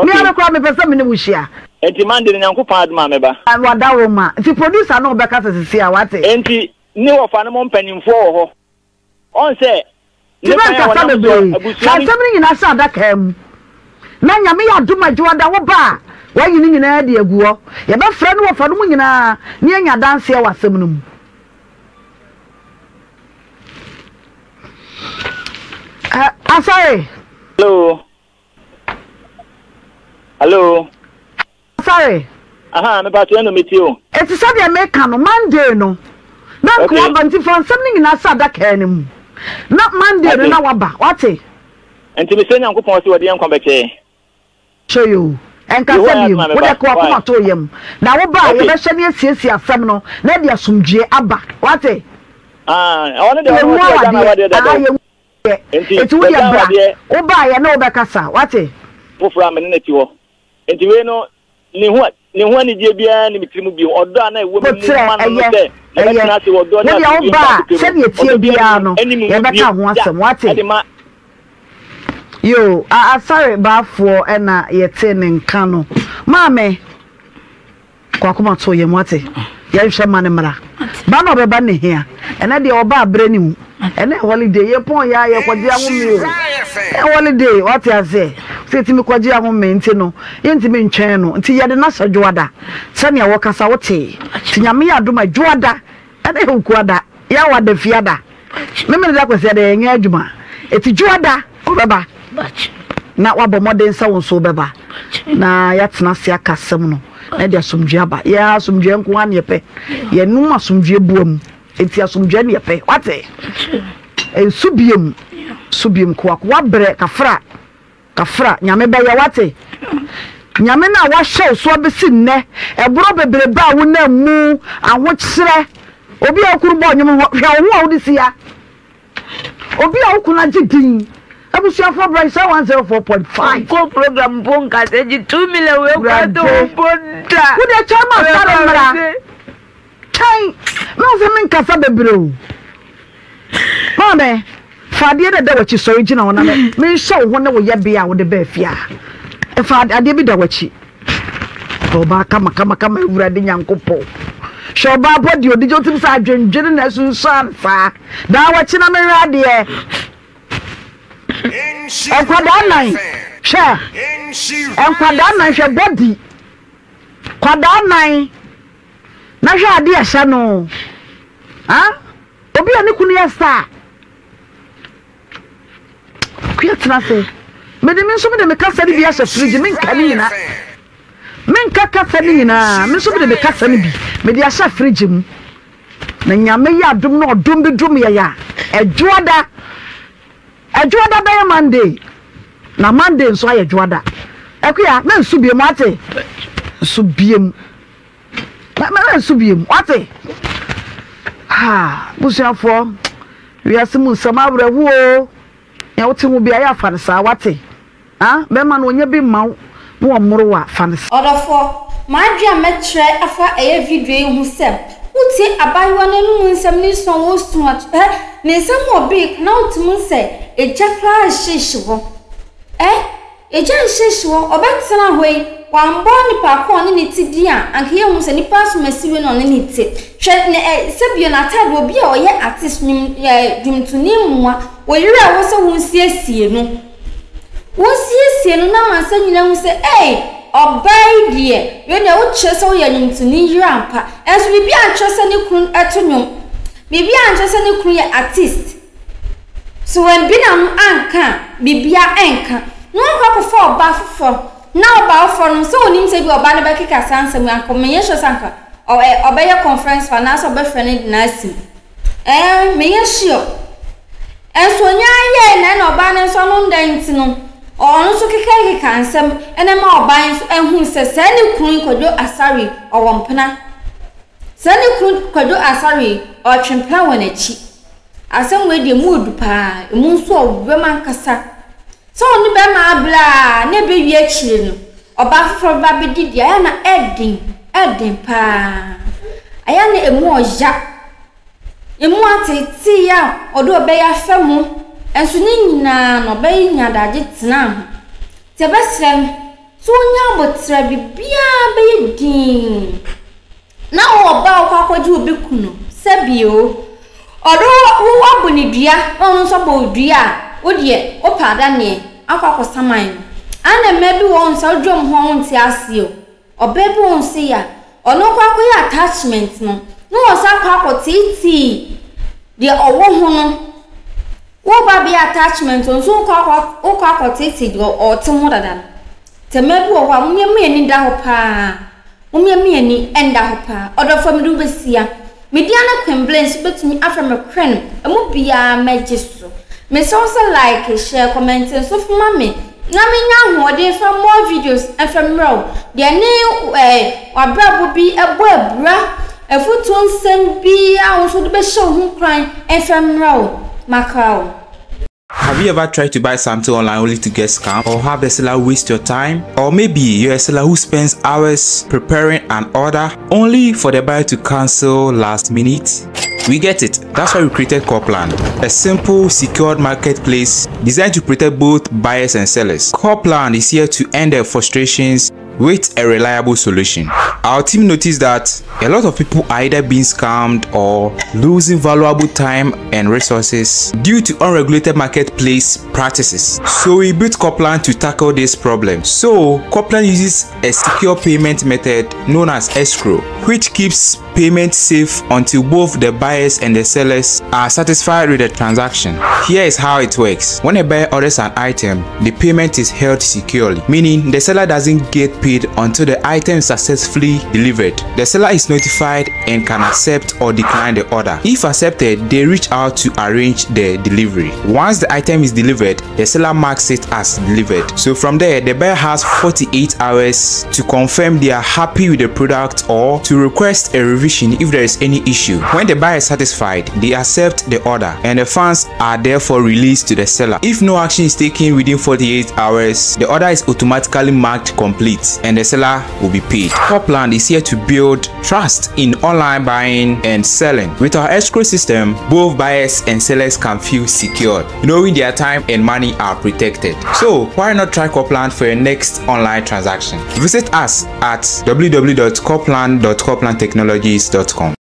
Me Okay. ara koraa mepɛ sɛ me ne wo hyia. Enti Monday no Nyankopɔn adom a mɛba. Wadaworoma. Nti producer ne wo bɛkasa sisi a, wate? Enti ne wɔfa no mo mpanyimfoɔ wɔ hɔ. Ɔn sɛ Nti ne kwan a mɛnkasa wɔnam soɔ bebree. Fa abusua no. nsɛm no nyinaa hyɛ adaka mu. Na Nyame yɛ adom a Dwoada wo ba a, wayi ne nyinaa de agu hɔ. Yɛbɛfrɛ ne wɔfa no mu nyinaa na yɛanya adanseɛ wɔ asɛm no mu. Ɛ, Asare. Hello. Hello. Asare. Aha, me pato ɛno metie o. Eti sɛdeɛ meka no, Monday no, na nka Okay. waba, nti fa nsɛm no nyinaa hyɛ adaka no mu. Na Monday no Mate. na waba, wate? Nti mesrɛ Nyankopɔn sɛ ɔde yɛn nkwa bɛkyɛ yɛn. Kyɛ yoo, ɛnkasa Yehowa yɛ bio, adom a wo mɛba. deɛ ka Why? w'akoma to wo yam. Na woba a, Okay. yɛbɛhwɛ na yɛasiesie asɛm no, na ɛde asomdwoeɛ aba, wate? Ah, ɔno deɛ ɔno Yɛnwu ɔte wagya no awadeɛ, awadeɛ dada aha o. yɛnwu awadeɛ. Nti Enti wo deɛ wagya bra, awadeɛ woba a yɛne wo bɛkasa, wate? foforɔ a me ne no te hɔ. Nti wei no, ne ho ne ho anigyeɛ biara nni me tiri mu bio. Ɔdɔ a na ɛwɔ me mu Boterɛ, ma no no ɛyɛ, sɛ ɛyɛ. yɛbɛtena ase wɔ ɔdɔ Wo ne deɛ asomdwoeɛ woba mu a, baako pɛ mu. sɛdeɛ ɛteɛ Ɔdɔ biara biara nni no, ɛnni me mu yɛbɛka bio ho da asɛm, wate? ɛde ma. Yoo, Asare baafoɔ ɛna yɛtee ne nka no. Maame, kɔ akoma to yɛn wate. Yɛnhwɛ ma no mmra. Ba na ɔbɛba ne hia. Ɛnɛ deɛ ɔba abrɛ ne mu. Ɛnɛ holiday yɛ pɔn yɛ a yɛkɔgye ahome o. Ɛyɛ holiday wate aseɛ. Sɛ yɛtumi kɔgye ahome nti no yɛntumi ntwɛn no. Nti yɛde no ahyɛ dwoada. Sɛnea wɔkasa wotee. Nti Nyame yɛ adom a dwoada ɛnɛ yɛ Wukuada. Yɛawa da Fiada. Memeneda Kwasiada yɛnyɛ adwuma. Eti dwoada ɔbɛba. Na wabɔ mmɔden sɛ wo nso wobɛba. Na yɛatena ase aka asɛm no. Na ɛde asomdwoe aba. Yɛn asomdwoe nko ara na yɛpɛ. Yɛnom asomdwoe bua mu. Enti asomdwoe na yɛpɛ. Wate? Nsu biem. Su biem koako. Wabrɛ kafra. Kafra. Nyame bɛyɛ. Wate? Nyame no a wahyɛ wo so abɛsi nnɛ, ɛborɔ bebrebe a wonam mu, ahokyerɛ, obi a wokunu bɔ nnwom hwɛ wo ho a wode si ha. Obi a wo kunu agye din. Abusuafoɔ bra nhyira 104.5. Nkɔ program mpo nka sɛ gye 2 million wei kura to wo mpo da. Wo deɛ twɛn ma asare mmra. Twɛn. Na wo sɛ menkasa bebree o. Maame, fa adeɛ na ɛda w'akyi sɔre gyina hɔ na menhyɛ wo ho ne wo yɛbea a wode baa fie a. Fa adeɛ bi da w'akyi. Hwɛ ɔbaa kama kama kama Awurade Nyankopɔn. Hwɛ ɔbaa bɔ deɛ ɔdi gye wotim sɛ adwendwene na asunsuan saa. Daa wakyi na mehwɛ adeɛ. Nkwadaa nan hwɛ. Nkwadaa nan hwɛ bɔdi. Kwadaa nan na hwɛ adeɛ ɛhyɛ no. Ha? Obi a ne kunu yɛ star. Akua tena ase. Mede me nso mede me kasa no bi ahyɛ fridge menka ne nyinaa. Menka kasa no nyinaa. Me nso mede me kasa no bi mede ahyɛ fridge mu. Na nyame yɛ adom na ɔdom bi dom yɛ ya. Ɛdwoada. Ɛdwoada bɛyɛ Monday. Na Monday nso ayɛ dwoada. Akua, mensu biem wate. Nsu biem. Mɛmɛ nso biem wate. Ha busuafoɔ wiase mu nsɛm awerɛhoɔ o. Nea wote ho biara yɛ afa no saa wate. Ah bɛrima no ɔnyɛ bi mma wo na ɔmmoro wo a fa no saa. Ɔdɔfoɔ, m'adwene a mɛkyerɛ afa ɛyɛ video yi ho sɛ, wotie abaayewa no anum nsɛm ne su a ɔresu a, ɛ, ne nsɛm wɔ bee na wotumi hu sɛ egya koraa rehyehye hɔ. Ɛ, Egya nhyehye hɔ, ɔbɛtena hɔ yi, wammɔ nipa ko a ɔne no te din a, anka yɛnhu sɛ nipa asomasi wei na ɔne no te. Hwɛ ne ɛ, sɛbio n'atadeɛ, obi a ɔyɛ artist, nnwom, ɛ, dwomtoni mmoa, wo yere a ɛwɔ sɛ wonsiesie no. Wonsiesie no na amansan nyinaa hu sɛ, ei, ɔbaa yi deɛ, wei deɛ wokyerɛ sɛ woyɛ nnwomtoni yere ampa. Ɛnso biribi ankyerɛ sɛ ne kunu to nnwom. Biribi ankyerɛ sɛ ne kunu yɛ artist. So wambi n'ano anka a, biribiara ɛnka. Na wakɔ akɔfa ɔbaa foforɔ, na ɔbaa foforɔ no, sɛ ɔnim sɛ bi ɔbaa no bɛkeka saa nsɛm yi, anka menyɛ sure sɛ anka ɔ, ɔbɛyɛ conference call anaasɛ ɔbɛfrɛ no de no asi mu. Ɛɛ, menyɛ sure. Ɛnso ɔnyaa yɛe na ɛna ɔbaa no nso ano nda nti no, ɔno nso kekakeka nsɛm ɛna ɛma ɔbaa yi nso ahunu sɛ saa ne kunu yi, Kwadwo Asare yi, ɔwɔ mpena. Saa ne kunu Kwadwo Asare yi, ɔretwe mpena wɔ n'akyi. Asɛm wei deɛ emu odu paa, emu nso ɔwɛm ankasa. Sɛ ɔne bɛrima abere a na ɛbɛwie akyire no, ɔbaa foforɔ bɛba abɛdi deɛ ayɛ na ɛden, ɛden paa. Ayɛ na emu ɔya, emu ateetee a ɔde ɔbɛyɛ afa mu, nso ne nyinaa no ɔbɛyɛ nya adagye tena ho. Nti ɛbɛsrɛ no sɛ ɔnya aboterɛ, biribiara bɛyɛ dinn. Na wo ɔba a wokɔ akɔgye obi kunu, sɛbi o, ɔde wo wo abɔ ne dua na ɔno nso abɔ wo dua a, wo deɛ wopɛ adaneɛ akɔ akɔsaman no. Ana mmaa bi wɔ hɔ nso a wodwen wɔn ho a wonte aseɛ o. Ɔbaa bi wɔ hɔ sei a, ɔno kɔ akɔyɛ attachment no, na ɔsan akɔ akɔteetee deɛ ɔwɔ ho no. Wo ba bɛyɛ attachment o, nso wokɔ akɔ wokɔ akɔteetee deɛ ɔte ho dada no. Nti mmaa bi wɔ hɔ a, wɔn nneɛma ani da hɔ paa. Momma me ani nda hɔ paa. Ɔdɔfoɔ mede wo bɛsia. Me din ane Queen nso bɛtumi afrɛ me Queen. Ɛmu biara mɛgye so. Mesrɛ wo sɛ like, share, comment nso fa ma me na menya ahoɔden mfa more videos mfa mmerɛ wo. Deɛ ne eh, w'abrabɔ bi bɔ abira, afutuo nsɛm bi a wo nso wode bɛhyɛ wo ho nkuran mfa mmerɛ wo. Makra wo. Have you ever tried to buy something online only to get scammed or have the seller waste your time? Or maybe you're a seller who spends hours preparing an order only for the buyer to cancel last minute? We get it. That's why we created Copland, a simple, secured marketplace designed to protect both buyers and sellers. Copland is here to end their frustrations with a reliable solution. Our team noticed that a lot of people are either being scammed or losing valuable time and resources due to unregulated marketplace practices. So we built Copland to tackle this problem. So Copland uses a secure payment method known as escrow, which keeps payment safe until both the buyers and the sellers are satisfied with the transaction. Here is how it works. When a buyer orders an item, the payment is held securely, meaning the seller doesn't get paid until the item is successfully delivered. The seller is notified and can accept or decline the order. If accepted, they reach out to arrange the delivery. Once the item is delivered, the seller marks it as delivered. So from there, the buyer has 48 hours to confirm they are happy with the product or to request a revision if there is any issue. When the buyer is satisfied, they accept the order and the funds are therefore released to the seller. If no action is taken within 48 hours, the order is automatically marked complete and the seller will be paid. Copland is here to build trust in online buying and selling. With our escrow system, both buyers and sellers can feel secured, knowing their time and money are protected. So why not try Copland for your next online transaction? Visit us at www.copland.coplandtechnologies.com.